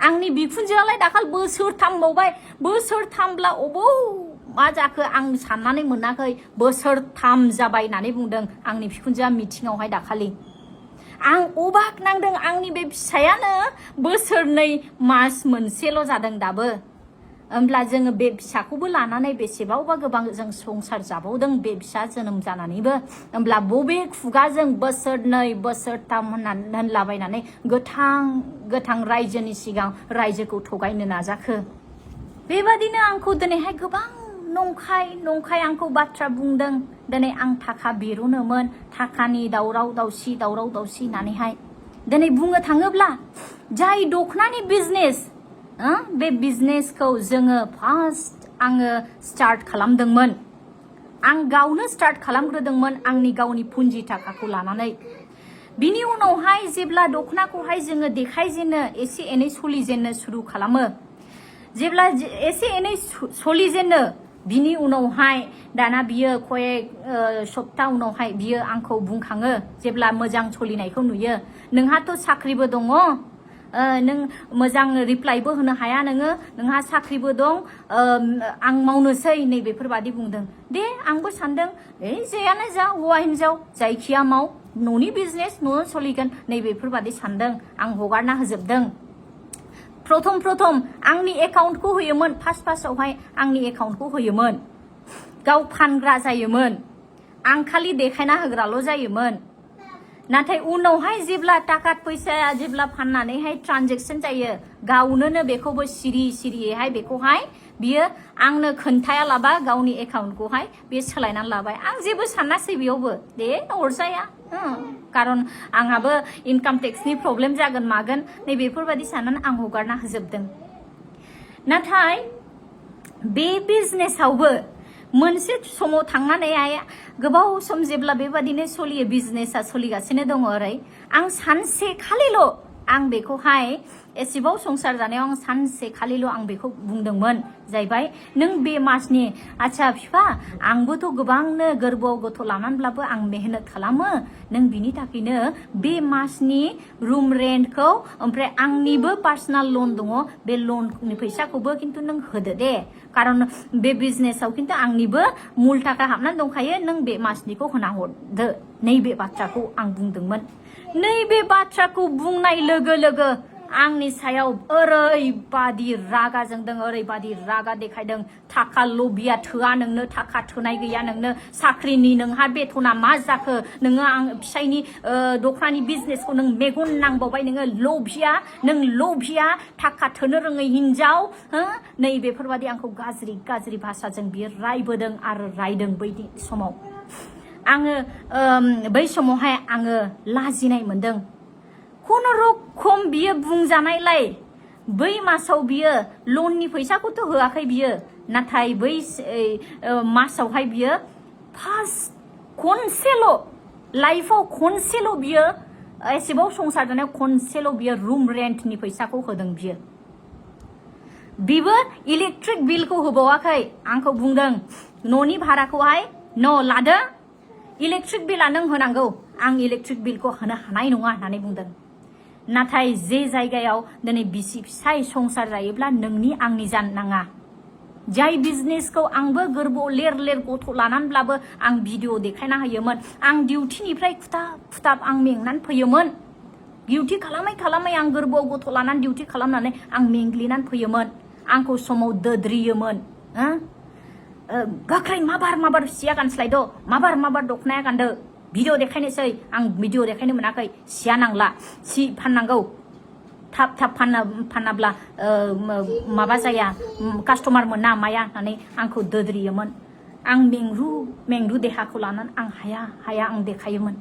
आंनि बिखुनजोआलाय दाखाल बोसोरथाम बावबाय बोसोरथामब्ला अबाव मा जाखो आं साननानै मोनाखै बोसोरथाम जाबाय होननानै बुंदों आंनि बिखुनजोआ मिटिंआवहाय दाखालि आं अबाक नांदों आंनि बे फिसायानो बोसोरनै मास मोनसेल' जादों दाबो होमब्ला जोङो बे फिसाखौबो लानानै बेसेबावबा गोबां जों संसार जाबावदों बे फिसा जोनोम जानानैबो होमब्ला बबे खुगाजों बोसोरनै बोसोरथाम होनलाबायनानै गोथां रायजोनि सिगां रायजोखौ थगायनो नाजाखो बेबादिनो आंखौ दिनैहाय गोबां नंखाय आंखौ बाथ्रा बुंदों दिनै आं थाखा बिरुनोमोन थाखानि दावराव दावसि होननानैहाय दिनै बुंनो थाङोब्ला जाय दखनानि बिजनेस बे बिजनेसखौ जोङो फार्स्ट आङो स्टार्ट खालामदोंमोन आं गावनो स्टार्ट खालामग्रोदोंमोन आंनि गावनि पुन्जि थाखाखौ लानानै बिनि उनावहाय जेब्ला दखनाखौहाय जोङो देखायजेनो एसे एनै सोलिजेननो सुरु खालामो जेब्ला एसे एनै सोलिजेनो बिनि उनावहाय दाना बियो कयेक सप्ता उनावहाय बियो आंखौ बुंखाङो जेब्ला मोजां सोलिनायखौ नुयो नोंहाथ' साख्रिबो दङ नों मोजां रिप्लाइबो होनो हाया नोंहा साख्रिबो दं आं मावनोसै नै बेफोरबादि बुंदों दे आंबो सानदों जेयानो जा हौवा हिनजाव जायखिया माव न'नि बिजनेस न'आव सोलिगोन नै बेफोरबादि सानदों आं हगारना होजोबदों प्रथम आंनि एकाउन्टखौ होयोमोन फार्स्टआवहाय आंनि एकाउन्टखौ होयोमोन गाव फानग्रा जायोमोन आं खालि देखायना होग्राल' जायोमोन नाथाय उनावहाय जेब्ला थाखा फैसाया जेब्ला फाननानैहाय ट्रान्जेक्सन जायो गावनो बेखौबो सिरियैहाय बेखौहाय बियो आंनो खोन्थायालाबा गावनि एकाउन्टखौहाय बियो सोलायनानै लाबाय आं जेबो सानासै बेयावबो दे अरजाया कारन आंहाबो इनकाम टेक्सनि प्रब्लेम जागोन मागोन नै बेफोरबायदि साननानै आं हगारना होजोबदों नाथाय बे बिजनेसावबो मोनसे समाव थांनानै गोबाव सम जेब्ला बेबादिनो सोलियो बिजनेसा सोलिगासिनो दङ ओरै आं सानसे खालिल' आं बेखौहाय एसेबाव संसार जानायाव आं सानसे खालिल' आं बेखौ बुंदोंमोन जाहैबाय नों बे मासनि आच्छा बिफा आंबोथ' गोबांनो गोरबोआव गथ' लानानैब्लाबो आं मेहनत खालामो नों बिनि थाखायनो बे मासनि रुम रेन्टखौ ओमफ्राय आंनिबो पार्सनेल लन दङ बे लननि फैसाखौबो खिन्थु नों होदो दे कारन बे बिजनेसाव खिन्थु आंनिबो मुल थाखा हाबनानै दंखायो नों बे मासनिखौ होना हरदो नैबे बाथ्राखौ आं बुंदोंमोन नैबे बाथ्राखौ बुंनाय लोगो लोगो आंनि सायाव ओरैबादि रागा जोंदों ओरैबादि रागा देखायदों थाखा लबिया थोआ नोंनो थाखा थोनाय गैया नोंनो साख्रिनि नोंहा बेथना मा जाखो नोङो आं फिसायनि दखनानि बिजनेसखौ नों मेगन नांबावबाय नोङो लबिया थाखा थोनो रोङै हिनजाव नै बेफोरबादि आंखौ गाज्रि भाषाजों बियो रायबोदों आरो रायदों बै समाव आङो बै समावहाय आङो लाजिनाय मोनदों खुनुरुखुम बियो बुंजानायलाय बै मासाव बियो लननि फैसाखौथ' होआखै बियो नाथाय बै मासावहाय बियो फार्स्ट खनसेल' लाइफआव खनसेल' बियो एसेबां संसार जानायाव खनसेल' बियो रुम रेन्टनि फैसाखौ होदों बिबो इलेक्ट्रिक बिलखौ होबावाखै आंखौ बुंदों न'नि भाराखौहाय लादो इलेक्ट्रिक बिला नों होनांगौ आं इलेक्ट्रिक बिलखौ होनो हानाय नङा होननानै बुंदों नाथाय जे जायगायाव दिनै बिसि फिसाय संसार जायोब्ला नोंनि आंनि जानो नाङा जाय बिजनेसखौ आंबो गोरबोआव लेर गथ' लानानैब्लाबो आं भिडिअ देखायना होयोमोन आं डिउटिनिफ्राय खुथाब आं मेंनानै फैयोमोन डिउटि खालामै आं गोरबोआव गथ' लानानै डिउटि खालामनानै आं मेंग्लिनानै फैयोमोन आंखौ समाव दोद्रियोमोन गोख्रै माबार सिया गानस्लायद' माबार दखनाया गानदो भिडिअ देखायनोसै आं भिडिअ देखायनो मोनाखै सिया नांला सि फाननांगौ थाब फानाब्ला माबा जाया कास्टमार मोना माया होननानै आंखौ दोद्रियोमोन आं मेंरु देहाखौ लानानै आं हाया आं देखायोमोन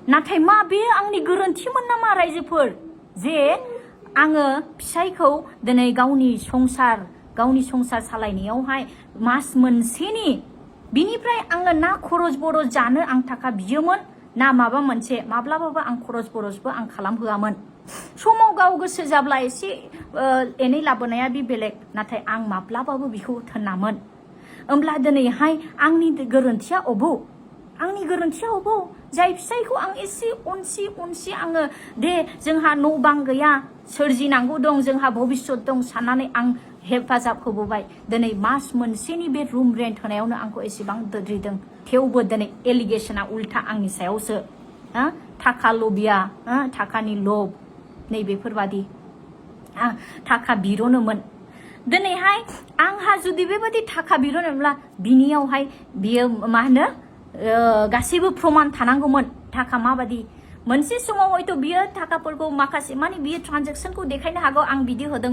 नाथाय मा बे आंनि गोरोन्थिमोन नामा रायजोफोर जे आङो फिसायखौ दिनै गावनि संसार सालायनायावहाय मास मोनसेनि बिनिफ्राय आङो ना खरस बरस जानो आं थाखा बियोमोन ना माबा मोनसे माब्लाबाबो आं खरस बरसबो आं खालामहोआमोन समाव गाव गोसो जाब्ला एसे एनै लाबोनाया बे बेलेग नाथाय आं माब्लाबाबो बिखौ थोनामोन होमब्ला दिनैहाय आंनि गोरोन्थिया अबाव जाय फिसायखौ आं एसे अनसि आङो दे जोंहा न' बां गैया सोरजिनांगौ दं जोंहा भबिष्यत दं साननानै आं हेफाजाब होबोबाय दिनै मास मोनसेनि बे रुम रेन्ट होनायावनो आंखौ एसेबां दोद्रिदों थेवबो दिनै एलिगेसना उल्था आंनि सायावसो थाखा लबिया थाखानि लब नै बेफोरबादि थाखा बिर'नोमोन दिनैहाय आंहा जुदि बेबादि थाखा बिर'नोब्ला बिनियावहाय बियो मा होनो गासैबो प्रमान थानांगौमोन थाखा माबादि मोनसे समाव हयथ' बियो थाखाफोरखौ माखासे माने बियो ट्रान्जेक्सनखौ देखायनो हागौ आं बिदि होदों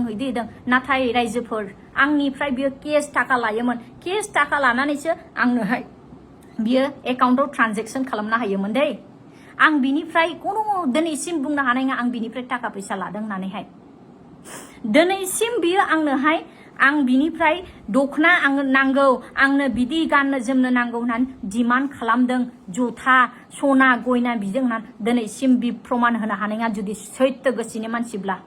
नाथाय रायजोफोर आंनिफ्राय बियो केस थाखा लायोमोन केस थाखा लानानैसो आंनोहाय बियो एकाउन्टाव ट्रान्जेक्सन खालामनो हायोमोन दै आं बिनिफ्राय खुनु दिनैसिम बुंनो हानाय नङा आं बिनिफ्राय थाखा फैसा लादों होननानैहाय दिनैसिम बियो आंनोहाय आं बिनिफ्राय दखना आंनो नांगौ आंनो बिदि गाननो जोमनो नांगौ होननानै डिमान्ड खालामदों जुथा सना गयना बिजों होननानै दिनैसिम बि प्रमान होनो हानाय नङा जुदि सैथो गोसोनि मानसिब्ला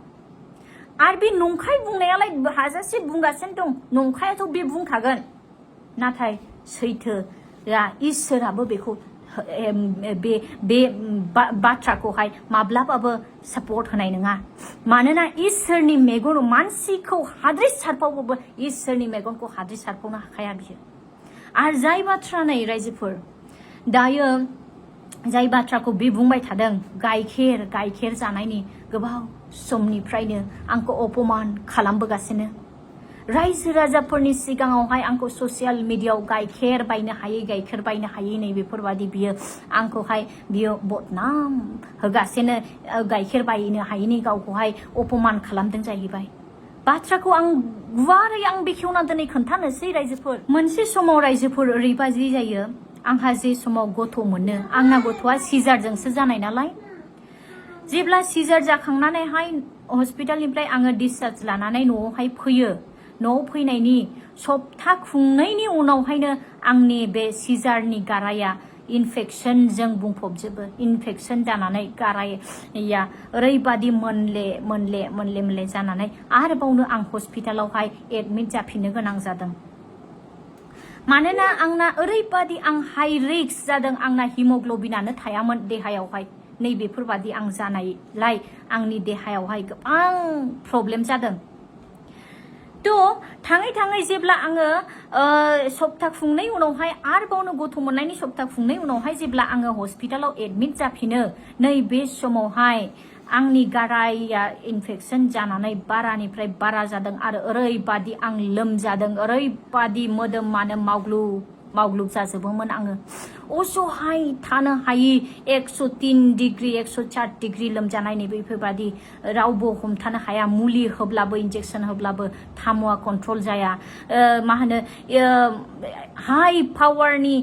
आरो बे नंखाय बुंनायालाय हाजासे बुंगासिनो दं नंखायाथ' बे बुंखागोन नाथाय सैथोआ इसोराबो बेखौ बे बाथ्राखौहाय माब्लाबाबो सापर्ट होनाय नङा मानोना इसोरनि मेगन मानसिखौ हाद्रि सारफावबाबो इसोरनि मेगनखौ हाद्रि सारफावनो हाखाया बियो आरो जाय बाथ्रा नै रायजोफोर दायो जाय बाथ्राखौ बे बुंबाय थादों गाइखेर जानायनि गोबाव समनिफ्रायनो आंखौ अपमान खालामबोगासिनो रायजो राजाफोरनि सिगाङावहाय आंखौ ससियेल मिडियायाव गाइखेर बायनो हायै नै बेफोरबादि बियो आंखौहाय बियो बदनाम होगासिनो गाइखेर बायनो हायैनि गावखौहाय अपमान खालामदों जाहैबाय बाथ्राखौ आं गुवारै आं बेखेवना दिनै खोन्थानोसै रायजोफोर मोनसे समाव रायजोफोर ओरैबादि जायो आंहा जे समाव गथ' मोनो आंना गथ'आ सिजारजोंसो जानाय नालाय जेब्ला सिजार जाखांनानैहाय हस्पिटालनिफ्राय आङो डिसचार्ज लानानै न'आवहाय फैयो न'आव फैनायनि सप्ता खुंनायनि उनावहायनो आंनि बे सिजारनि गाराया इनफेक्शनजों बुंफबजोबो इनफेक्शन जानानै गाराया ओरैबादि मोनले जानानै आरोबावनो आं हस्पिटालावहाय एडमिट जाफिननो गोनां जादों मानोना आंना ओरैबादि आं हाइ रिस्क जादों आंना हिमोग्ल'बिनानो थायामोन देहायावहाय नै बेफोरबादि आं जानायलाय आंनि देहायावहाय गोबां प्रब्लेम जादों थाङै जेब्ला आङो सप्ता खुंनाय उनावहाय आरोबावनो गथ' मोननायनि सप्ता खुंनाय उनावहाय जेब्ला आङो हस्पिटालाव एडमिट जाफिनो नै बे समावहाय आंनि गाराया इनफेक्शन जानानै बारानिफ्राय बारा जादों आरो ओरैबादि आं लोमजादों ओरैबादि मोदोमानो मावग्लुब जाजोबोमोन आङो असहाय थानो हायि 103 डिग्री 104 डिग्री लोमजानाय नै बेफोरबादि रावबो हमथानो हाया मुलि होब्लाबो इन्जेक्सन होब्लाबो थामुआ कन्ट्रल जाया मा होनो हाई पावारनि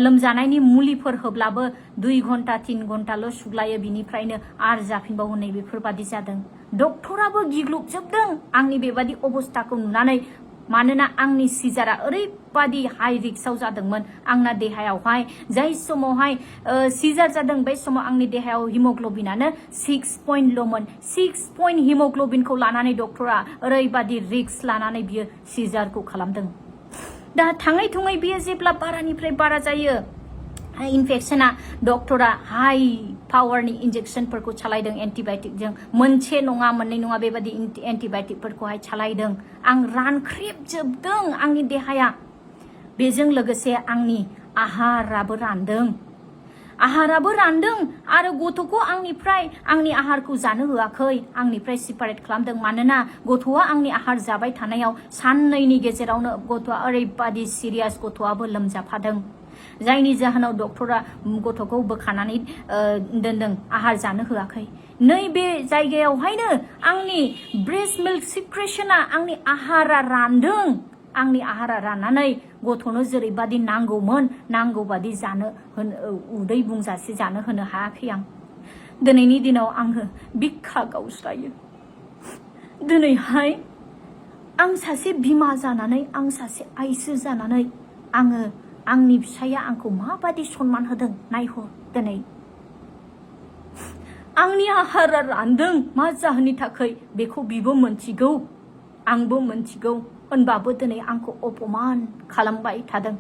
लोमजानायनि मुलिफोर होब्लाबो 2 घन्टा 3 घन्टाल' सुग्लायो बिनिफ्रायनो आरो जाफिनबावो नै बेफोरबादि जादों डक्टराबो गिग्लुबजोबदों आंनि बेबादि अबस्थाखौ नुनानै मानोना आंनि सिजारा ओरैबादि हाई रिक्सआव जादोंमोन आंना देहायावहाय जाय समावहाय सिजार जादों बै समाव आंनि देहायाव हिमोग्ल'बिनानो 6 पॉइंटल'मोन 6 पॉइंट हिमोग्ल'बिनखौ लानानै डक्टरा ओरैबादि रिक्स लानानै बियो सिजारखौ खालामदों दा थाङै थुङै बियो जेब्ला बारानिफ्राय बारा जायो इनफेक्शना डक्टरा हाई पावारनि इन्जेक्शनफोरखौ सालायदों एन्टिबायटिकजों मोनसे नङा मोननै नङा बेबादि एन्टिबायटिकफोरखौहाय सालायदों आं रानख्रेबजोबदों आंनि देहाया बेजों लोगोसे आंनि आहाराबो रानदों आरो गथ'खौ आंनि आहारखौ जानो होआखै आंनिफ्राय सेपारेट खालामदों मानोना गथ'आ आंनि आहार जाबाय थानायाव साननैनि गेजेरावनो गथ'आ ओरैबादि सिरियास गथ'आबो लोमजाफादों जायनि जाहोनाव डक्टरा गथ'खौ बोखानानै दोनदों आहार जानो होआखै नैबे जायगायावहायनो आंनि ब्रेस्ट मिल्क सिक्रेशना आंनि आहारा रानदों आंनि आहारा राननानै गथ'नो जेरैबादि नांगौबादि जानो उदै बुंजासे जानो होनो हायाखै आं दिनैनि दिनाव आङो बिखा गावस्रायो दिनैहाय आं सासे बिमा जानानै आं सासे आइजो जानानै आङो आंनि फिसाया आंखौ माबादि सन्मान होदों नायहर दिनै आंनि आहारा रानदों मा जाहोननि थाखाय बेखौ बिबो मोनथिगौ आंबो मोनथिगौ होनबाबो दिनै आंखौ अपमान खालामबाय थादों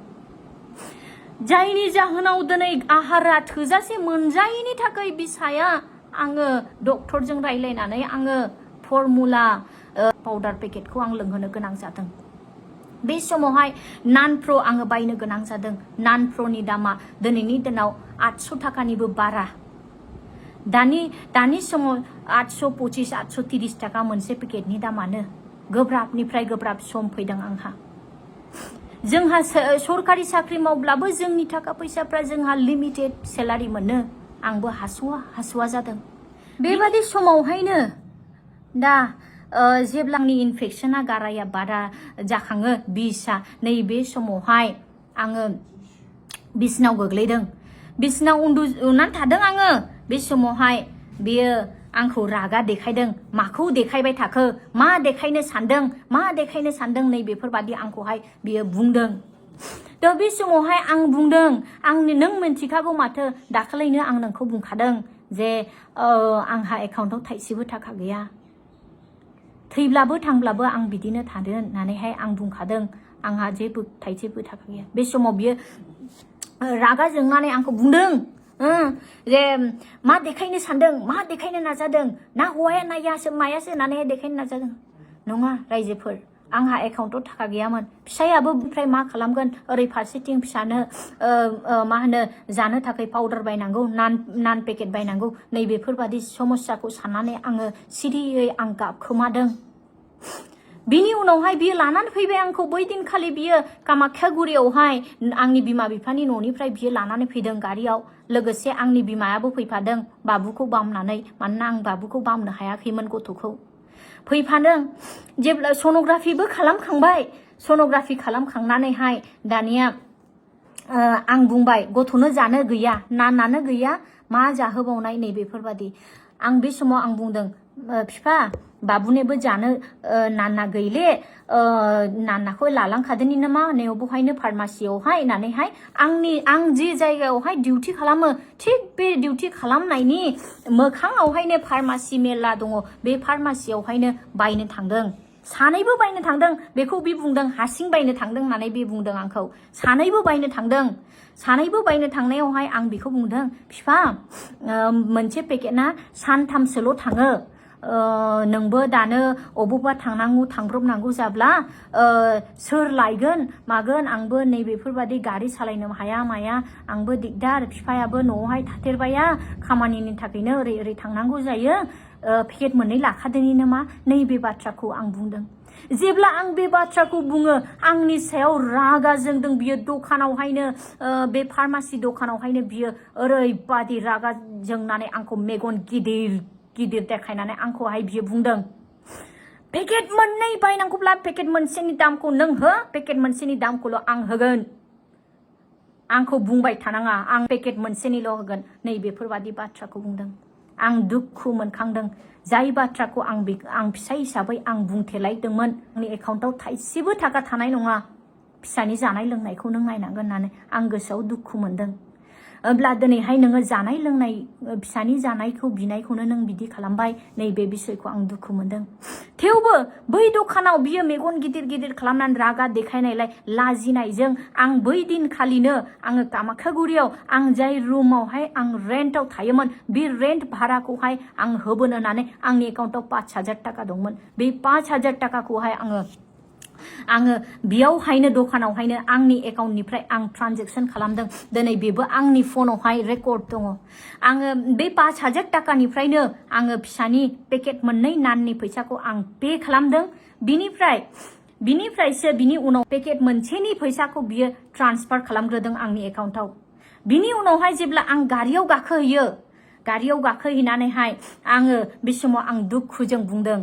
जायनि जाहोनाव दिनै आहारा थोजासे मोनजायैनि थाखाय बिसाया आङो डक्टरजों रायलायनानै आङो फर्मुला पाउडार पेकेटखौ आं लोंहोनो गोनां जादों बे समावहाय नान प्र आङो बायनो गोनां जादों नान प्रनि दामा दिनैनि दिनाव 800 थाखानिबो बारा दानि समाव 825 830 थाखा मोनसे पेकेटनि दामानो गोब्राबनिफ्राय गोब्राब सम फैदों आंहा जोंहा सरकारि साख्रि मावब्लाबो जोंनि थाखा फैसाफ्रा जोंहा लिमिटेड सेलारि मोनो आंबो हासुवा जादों बेबादि समावहायनो दा जेब्लानि इनफेक्शना गाराया बारा जाखाङो बिसा नैबे समावहाय आङो बिसनायाव गोग्लैदों बिसनायाव उन्दुनानै थादों आङो बे समावहाय बेयो आंखौ रागा देखायदों माखौ देखायबाय थाखो मा देखायनो सानदों नै बेफोरबादि आंखौहाय बियो बुंदों दा बे समावहाय आं बुंदों नों मिन्थिखागौ माथो दाखालिनो आं नोंखौ बुंखादों जे आंहा एकाउन्टाव थाइसेबो थाखा गैया थैब्लाबो थांब्लाबो आं बिदिनो थादों होननानैहाय आं बुंखादों आंहा थाइसेबो थाखा गैया बे समाव बियो रागा जोंनानै आंखौ बुंदों जे मा देखायनो सानदों मा देखायनो नाजादों ना हौवाया नायासो मायासो होननानै देखायनो नाजादों नङा रायजोफोर आंहा एकाउन्टाव थाखा गैयामोन फिसायाबो ओमफ्राय मा खालामगोन ओरै फारसेथिं फिसानो मा होनो जानो थाखाय पाउडार बायनांगौ नान पेकेट बायनांगौ नै बेफोरबादि समस्याखौ साननानै आङो सिरियै आं गाबखोमादों बिनि उनावहाय बियो लानानै फैबाय आंखौ बै दिनखालि बियो कामाख्यागुरियावहाय आंनि बिमा बिफानि न'निफ्राय बियो लानानै फैदों गारियाव लोगोसे आंनि बिमायाबो फैफादों बाबुखौ बामनानै मानोना आं बाबुखौ बामनो हायाखैमोन गथ'खौ फैफादों जेब्ला सन'ग्राफिबो खालामखांबाय सन'ग्राफि खालामखांनानैहाय दानिया आं बुंबाय गथ'नो जानो गैया नानानो गैया मा जाहोबावनाय नै बेफोरबादि आं बे समाव आं बुंदों फिफा बाबुनोबो जानो नाना गैले नानाखौ लालांखादोनि नामा होननायाव बहायनो फार्मासियावहाय होननानैहाय आं जे जायगायावहाय डिउटि खालामो थिग बे डिउटि खालामनायनि मोखाङावहायनो फार्मासि मेला दङ बे फार्मासियावहायनो बायनो थांदों सानैबो बायनो थांदों बेखौ बे बुंदों हारसिं बायनो थांदों होननानै बे बुंदों आंखौ सानैबो बायनो थांनायावहाय आं बेखौ बुंदों फिफा मोनसे पेकेटना सानथामसोल' थाङो नोंबो दानो अबावबा थांनांगौ थांब्रबनांगौ जाब्ला सोर लायगोन मागोन आंबो नैबेफोरबादि गारि सालायनो हाया माया आंबो दिगदार बिफायाबो न'आवहाय थाथेरबाया खामानिनि थाखायनो ओरै ओरै थांनांगौ जायो पेकेट मोननै लाखादोंनि नामा नैबे बाथ्राखौ आं बुंदों जेब्ला आं बे बाथ्राखौ बुङो आंनि सायाव रागा जोंदों बियो दखानावहायनो बे फार्मासि दखानावहायनो बियो ओरैबादि रागा जोंनानै आंखौ मेगन गिदिर गिदिर देखायनानै आंखौहाय बियो बुंदों पेकेट मोननै बायनांगौब्ला पेकेट मोनसेनि दामखौ नों हो पेकेट मोनसेनि दामखौल' आं होगोन आंखौ बुंबाय थानाङा आं पेकेट मोनसेनिल' होगोन नैबेफोरबादि बाथ्राखौ बुंदों आं दुखु मोनखांदों जाय बाथ्राखौ आं फिसाय हिसाबै आं बुंथेलायदोंमोन आंनि एकाउन्टाव थाइसेबो थाखा थानाय नङा फिसानि जानाय लोंनायखौ नों नायनांगोन होननानै आं गोसोआव दुखु मोनदों अब्ला दिनैहाय नोङो जानाय लोंनाय फिसानि जानायखौ बिनायखौनो नों बिदि खालामबाय नैबे बिसयखौ आं दुखु मोनदों थेवबो बै दखानाव बियो मेगन गिदिर गिदिर खालामनानै रागा देखायनायलाय लाजिनायजों आं बै दिनखालिनो आङो कामाख्यागुरियाव आं जाय रुमावहाय आं रेन्टआव थायोमोन बे रेन्ट भाराखौहाय आं होबोनो होननानै आंनि एकाउन्टाव 5,000 थाखा दंमोन बे 5,000 थाखाखौहाय आङो बेयावहायनो दखानावहायनो आंनि एकाउन्टनिफ्राय आं ट्रान्जेक्सन खालामदों दिनै बेबो आंनि फनावहाय रेकर्ड दङ आङो बे 5,000 थाखानिफ्रायनो आङो फिसानि पेकेट मोननै नाननि फैसाखौ आं पे खालामदों बिनिफ्रायसो बिनि उनाव पेकेट मोनसेनि फैसाखौ बियो ट्रान्सफार खालामग्रोदों आंनि एकाउन्टाव बिनि उनावहाय जेब्ला आं गारियाव गाखोहैनानैहाय आङो बे समाव आं दुखुजों बुंदों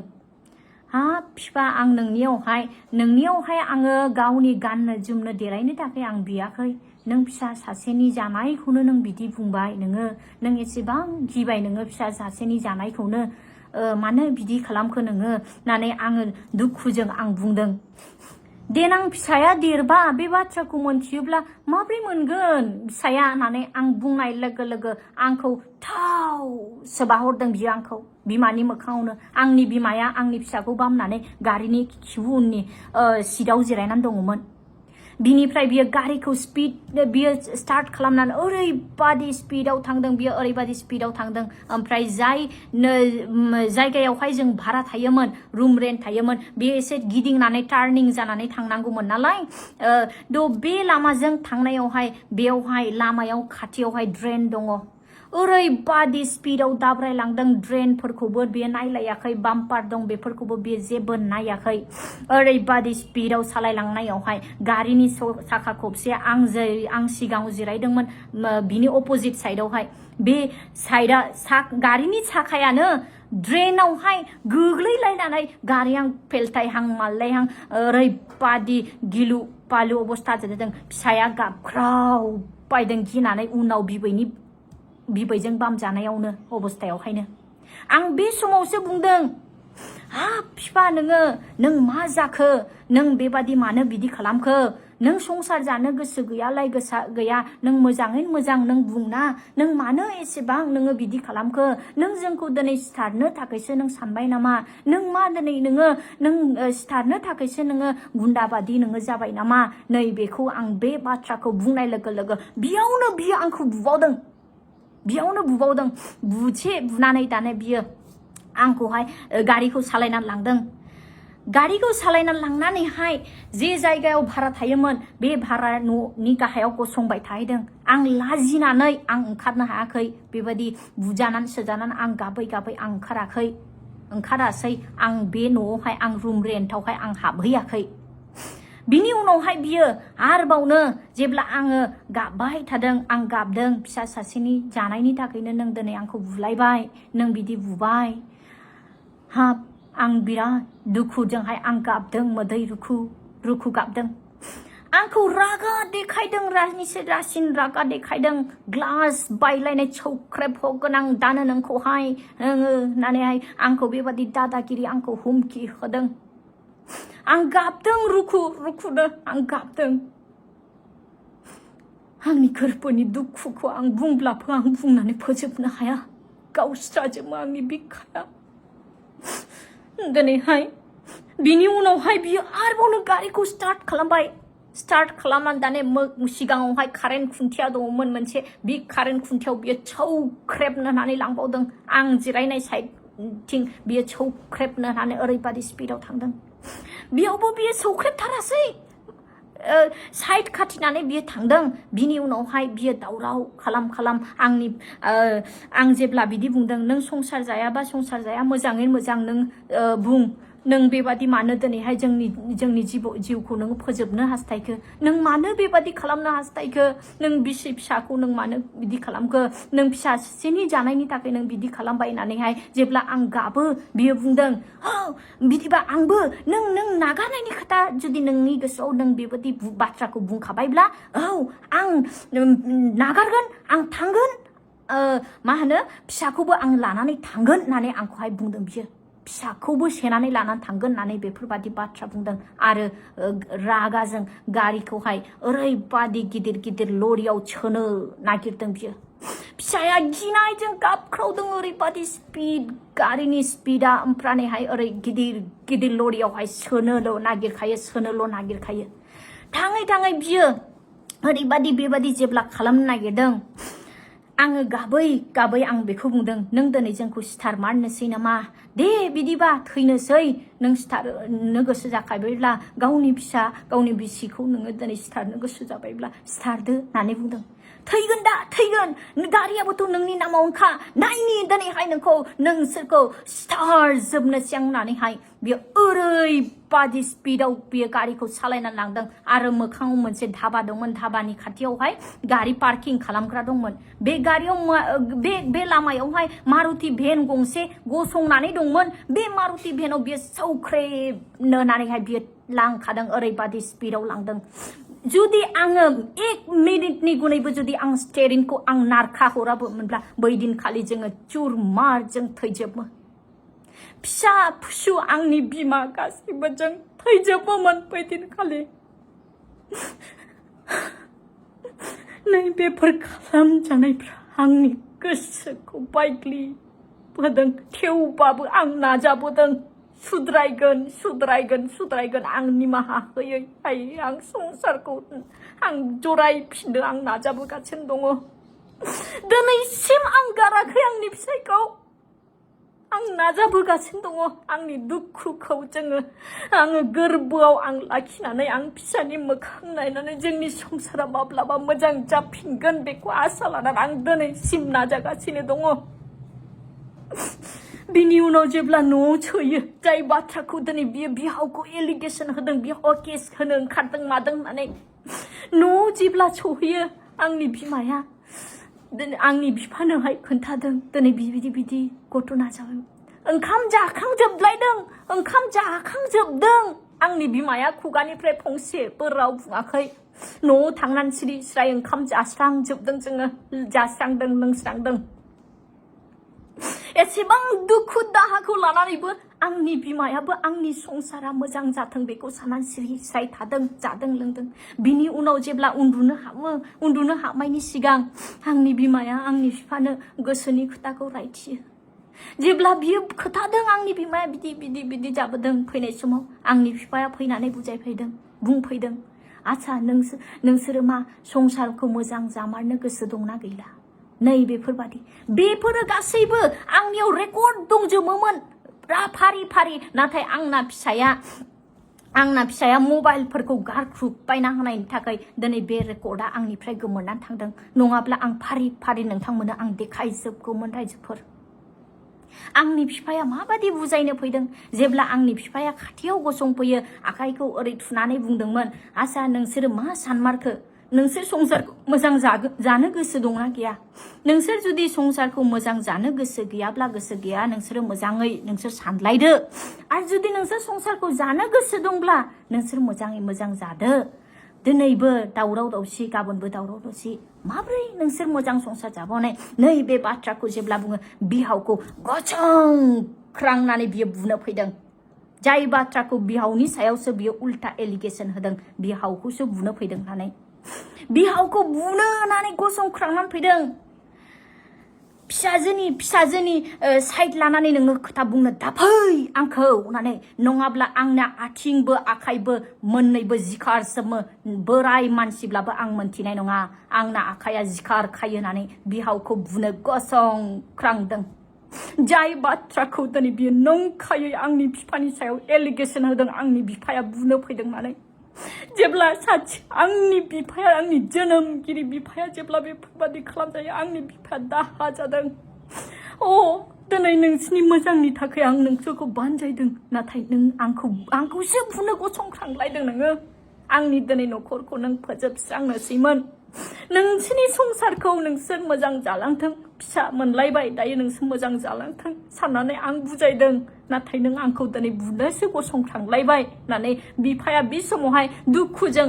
हाब फिफा आं नोंनियावहाय आङो गावनि गाननो जोमनो देलायनो थाखाय आं बियाखै नों फिसा सासेनि जानायखौनो नों बिदि बुंबाय नों एसेबां गिबाय नोङो फिसा सासेनि जानायखौनो मानो बिदि खालामखो नोङो होननानै आङो दुखुजों आं बुंदों देनां फिसाया देरबा बे बाथ्राखौ मोनथियोब्ला माब्रै मोनगोन फिसाया होननानै आं बुंनाय लोगो लोगो आंखौ थाव सोबाहरदों बियो आंखौ बिमानि मोखाङावनो आंनि बिमाया आंनि फिसाखौ बामनानै गारिनि खिबु उननि सिटआव जिरायनानै दङमोन बिनिफ्राय बियो गारिखौ बियो स्टार्ट खालामनानै ओरैबादि स्पिडाव थांदों बियो ओरैबादि स्पिडाव थांदों ओमफ्राय जाय जायगायावहाय जों भारा थायोमोन रुम रेन्ट थायोमोन बेयो एसे गिदिंनानै टार्निं जानानै थांनांगौमोन नालाय बे लामाजों थांनायावहाय बेयावहाय लामायाव खाथियावहाय ड्रेन दङ ओरैबादि स्पिडाव दाब्रायलांदों ड्रेनफोरखौबो बेयो नायलायाखै बाम्पार दं बेफोरखौबो बेयो जेबो नायाखै ओरैबादि स्पिडाव सालायलांनायावहाय गारिनि साखा खबसे आं सिगाङाव जिरायदोंमोन बिनि अपोजिट साइडआवहाय बे साइडआ गारिनि साखायानो ड्रेनावहाय गोग्लैलायनानै गारियां फेलथायहां माललायहां ओरैबादि गिलु बालु अबस्था जादों फिसाया गाबख्रावबायदों गिनानै उनाव बिबैजों बामजानायावनो अबस्थायावहायनो आं बे समावसो बुंदों हाब फिफा नों मा जाखो नों बेबादि मानो बिदि खालामखो नों संसार जानो गोसो गैयालाय गैया नों मोजाङैनो मोजां नों बुंना नों मानो एसेबां नोङो बिदि खालामखो नों जोंखौ दिनै सिथारनो थाखायसो नों सानबाय नामा नों मा दिनै नों सिथारनो थाखायसो नोङो गुन्दाबादि नोङो जाबाय नामा नै बेखौ आं बे बाथ्राखौ बुंनाय लोगो लोगो बियावनो बियो आंखौ बुबावदों बुनानै दाने बियो आंखौहाय गारिखौ सालायनानै लांदों गारिखौ सालायनानै लांनानैहाय जे जायगायाव भारा थायोमोन बे भारा न'नि गाहायाव गसंबाय थाहैदों आं लाजिनानै आं ओंखारनो हायाखै बेबायदि बुजानानै सोजानानै आं गाबै आं ओंखारासै आं बे न'आवहाय आं रुम रेन्टआवहाय आं हाबहैयाखै बिनि उनावहाय बियो आरोबावनो जेब्ला आङो गाबबाय थादों आं गाबदों फिसा सासेनि जानायनि थाखायनो नों दिनै आंखौ बुलायबाय नों बिदि बुबाय हाब आं बिराद दुखुजोंहाय आं गाबदों मोदै रुखु गाबदों आंखौ रागा देखायदों रासिन रागा देखायदों ग्लास बायलायनाय सौख्रेब हगोन आं दानो नोंखौहाय होननानैहाय आंखौ बेबादि दादागिरि आंखौ हुमखि होदों आं गाबदों रुखुनो आं गाबदों आंनि गोरबोनि दुखुखौ आं बुंब्लाबो आं बुंनानै फोजोबनो हाया गावस्राजोबो आंनि बिखाया दिनैहाय बिनि उनावहाय बियो आरोबावनो गारिखौ स्टार्ट खालामनानै दाने सिगाङावहाय कारेन्ट खुन्थिया दङमोन मोनसे बे कारेन्ट खुन्थियाव बियो सौख्रेबनानै लांबावदों आं जिरायनाय साइड थिं बियो सौख्रेबनो होननानै ओरैबादि स्पिडाव थांदों बेयावबो बियो सौख्रेबथारासै साइड खाथिनानै बियो थांदों बिनि उनावहाय बियो दावराव खालाम आं जेब्ला बिदि बुंदों नों संसार जायाबा संसार जाया मोजाङै मोजां नों बुं नों बेबादि मानो दिनैहाय जोंनि जिउखौ नों फोजोबनो हास्थायखो नों मानो बेबादि खालामनो हास्थायखो नों बिसि फिसाखौ नों मानो बिदि खालामखो नों फिसासेनि जानायनि थाखाय नों बिदि खालामबाय होननानैहाय जेब्ला आं गाबो बियो बुंदों बिदिबा आंबो नों नागारनायनि खोथा जुदि नोंनि गोसोआव नों बेबादि बाथ्राखौ बुंखाबायब्ला आं नागारगोन आं थांगोन मा होनो फिसाखौबो आं लानानै थांगोन होननानै आंखौहाय बुंदों बियो फिसाखौबो सेनानै लानानै थांगोन होननानै बेफोरबादि बाथ्रा बुंदों आरो रागाजों गारिखौहाय ओरैबादि गिदिर लरियाव सोनो नागिरदों बियो फिसाया गिनायजों गाबख्रावदों ओरैबादि स्पिड गारिनि स्पिडा ओमफ्रायहाय ओरै गिदिर लरियावहाय सोनोल' नागिरखायो थाङै बियो ओरैबादि बेबादि जेब्ला खालामनो नागिरदों आङो गाबै आं बेखौ बुंदों नों दिनै जोंखौ सिथार मारनोसै नामा दे बिदिबा थैनोसै नों सिथारनो गोसो जाखाबायब्ला गावनि फिसा गावनि बिसिखौ नोङो दिनै सिथारनो गोसो जाबायब्ला सिथारदो होननानै बुंदों थैगोन गारियाबोथ' नोंनि नामावनोखा नायनि दिनैहाय नोंसोरखौ सिथारजोबनोसै आं होननानैहाय बियो ओरैबादि स्पिडाव बियो गारिखौ सालायनानै लांदों आरो मोखाङाव मोनसे धाबा दंमोन धाबानि खाथियावहाय गारि पार्किं खालामग्रा दंमोन बे गारियाव बे लामायावहाय मारुति भेन गंसे गसंनानै दंमोन बे मारुति भेनाव बियो सौख्रेबनो होननानैहाय बियो लांखादों ओरैबादि स्पिडाव लांदों जुदि आङो 1 मिनिटनि गुनैबो जुदि आं स्टेरिंखौ आं नारखा हराबोमोनब्ला बै दिनखालि जोङो चुरमारजों थैजोबो फिसा फिसौ आंनि बिमा गासैबो जों थैजोबोमोन बै दिनखालि नैबेफोर खालामजानायफ्रा आंनि गोसोखौ बायग्लिबोदों थेवबाबो आं नाजाबोदों सुद्रायगोन आं निमाहा होयै आं संसारखौ आं जरायफिननो आं नाजाबोगासिनो दङ दिनैसिम आं गाराखै आंनि फिसायखौ आं नाजाबोगासिनो दङ आंनि दुखुखौ आङो गोरबोआव आं लाखिनानै आं फिसानि मोखां नायनानै जोंनि संसारा माब्लाबा मोजां जाफिनगोन बेखौ आसा लानानै आं दिनैसिम नाजागासिनो दङ बिनि उनाव जेब्ला न'आव सोयो जाय बाथ्राखौ दिनै बियो बिहावखौ एलिगेसन होदों बिहाव केस होनो ओंखारदों मादों होननानै न'आव जेब्ला सहैयो आंनि बिमाया आंनि बिफानोहाय खोन्थादों दिनै बिदि घटना जाबाय ओंखाम जाखांजोबदों आंनि बिमाया खुगानिफ्राय फंसेबो राव बुङाखै न'आव थांनानै सिरि स्राय ओंखाम जास्रांजोबदों जोङो जास्रांदों लोंस्रांदों एसेबां दुखु दाहाखौ लानानैबो आंनि बिमायाबो आंनि संसारा मोजां जाथों बेखौ साननानै सिरि स्राय थादों जादों लोंदों बिनि उनाव जेब्ला उन्दुनो हाबनायनि सिगां आंनि बिमाया आंनि बिफानो गोसोनि खोथाखौ रायथियो जेब्ला बियो खोथादों आंनि बिमाया बिदि जाबोदों फैनाय समाव आंनि बिफाया फैनानै बुंफैदों आच्छा नोंसोरो मा संसारखौ मोजां जामारनो गोसो दंना गैला नै बेफोरो गासैबो आंनियाव रेकर्ड दंजोबोमोन फारि नाथाय आंना फिसाया मबाइलफोरखौ गारख्रुबबायना होनायनि थाखाय दिनै बे रेकर्डआ आंनिफ्राय गोमोरनानै थांदों नङाब्ला आं फारि नोंथांमोननो आं देखायजोबगौमोन रायजोफोर आंनि बिफाया माबादि बुजायनो फैदों जेब्ला आंनि बिफाया खाथियाव गसंफैयो आखाइखौ ओरै थुनानै बुंदोंमोन आच्छा नोंसोरो मा सानमारखो नोंसोर संसारखौ मोजां जानो गोसो दंना गैया नोंसोर जुदि संसारखौ मोजां जानो गोसो गैया नोंसोर मोजाङै नोंसोर सानलायदो आरो जुदि नोंसोर संसारखौ जानो गोसो दंब्ला नोंसोर मोजाङै मोजां जादो दिनैबो दावराव दावसि गाबोनबो दावराव दावसि माब्रै नोंसोर मोजां संसार जाबावनाय नै बे बाथ्राखौ जेब्ला बुङो बिहावखौ गसंख्रांनानै बियो बुनो फैदों जाय बाथ्राखौ बिहावनि सायावसो बियो उल्टा एलिगेसन होदों बिहावखौसो बुनो फैदों होननानै बिहावखौ बुनो होननानै गसंख्रांनानै फैदों फिसाजोनि साइड लानानै नोङो खोथा बुंनो दाफै आंखौ होननानै नङाब्ला आंना आथिंबो आखाइबो मोननैबो जिखारजोबो बोराय मानसिब्लाबो आं मोनथिनाय नङा आंना आखाइया जिखार खायो होननानै बिहावखौ बुनो गसंख्रांदों जाय बाथ्राखौ दिनै बियो नंखायै आंनि बिफानि सायाव एलिगेसन होदों आंनि बिफाया बुनो फैदों होननानै जेब्ला साथि आंनि बिफाया आंनि जोनोमगिरि बिफाया जेब्ला बेफोरबादि खालामजायो आंनि बिफाया दाहा जादों दिनै नोंसिनि मोजांनि थाखाय आं नोंसोरखौ बानजायदों नाथाय नों आंखौसो बुनो गसंख्रांलायदों नोङो आंनि दिनै न'खरखौ नों फोजोबस्रांनोसैमोन नोंसोरनि संसारखौ नोंसोर मोजां जालांथों फिसा मोनलायबाय दायो नोंसोर मोजां जालांथों साननानै आं बुजायदों नाथाय नों आंखौ दिनै बुनोसो गसंख्रांलायबाय होननानै बिफाया बे समावहाय दुखुजों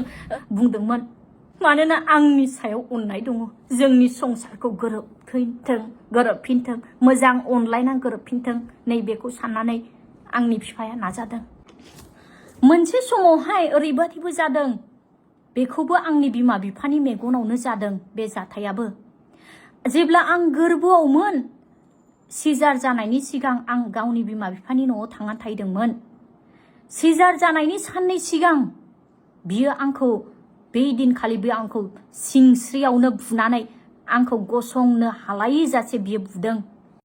बुंदोंमोन मानोना आंनि सायाव अननाय दङ जोंनि संसारखौ गोरोबफिनथों मोजां अनलायना गोरोबफिनथों नैबेखौ साननानै आंनि बिफाया नाजादों मोनसे समावहाय ओरैबादिबो जादों बेखौबो आंनि बिमा बिफानि मेगनावनो जादों बे जाथायाबो जेब्ला आं गोरबोआवमोन सिजार जानायनि सिगां आं गावनि बिमा बिफानि न'आव थांना थाहैदोंमोन सिजार जानायनि साननै सिगां बियो आंखौ बे दिनखालि बियो आंखौ सिंस्रियावनो बुनानै आंखौ गसंनो हालायै जासे बियो बुदों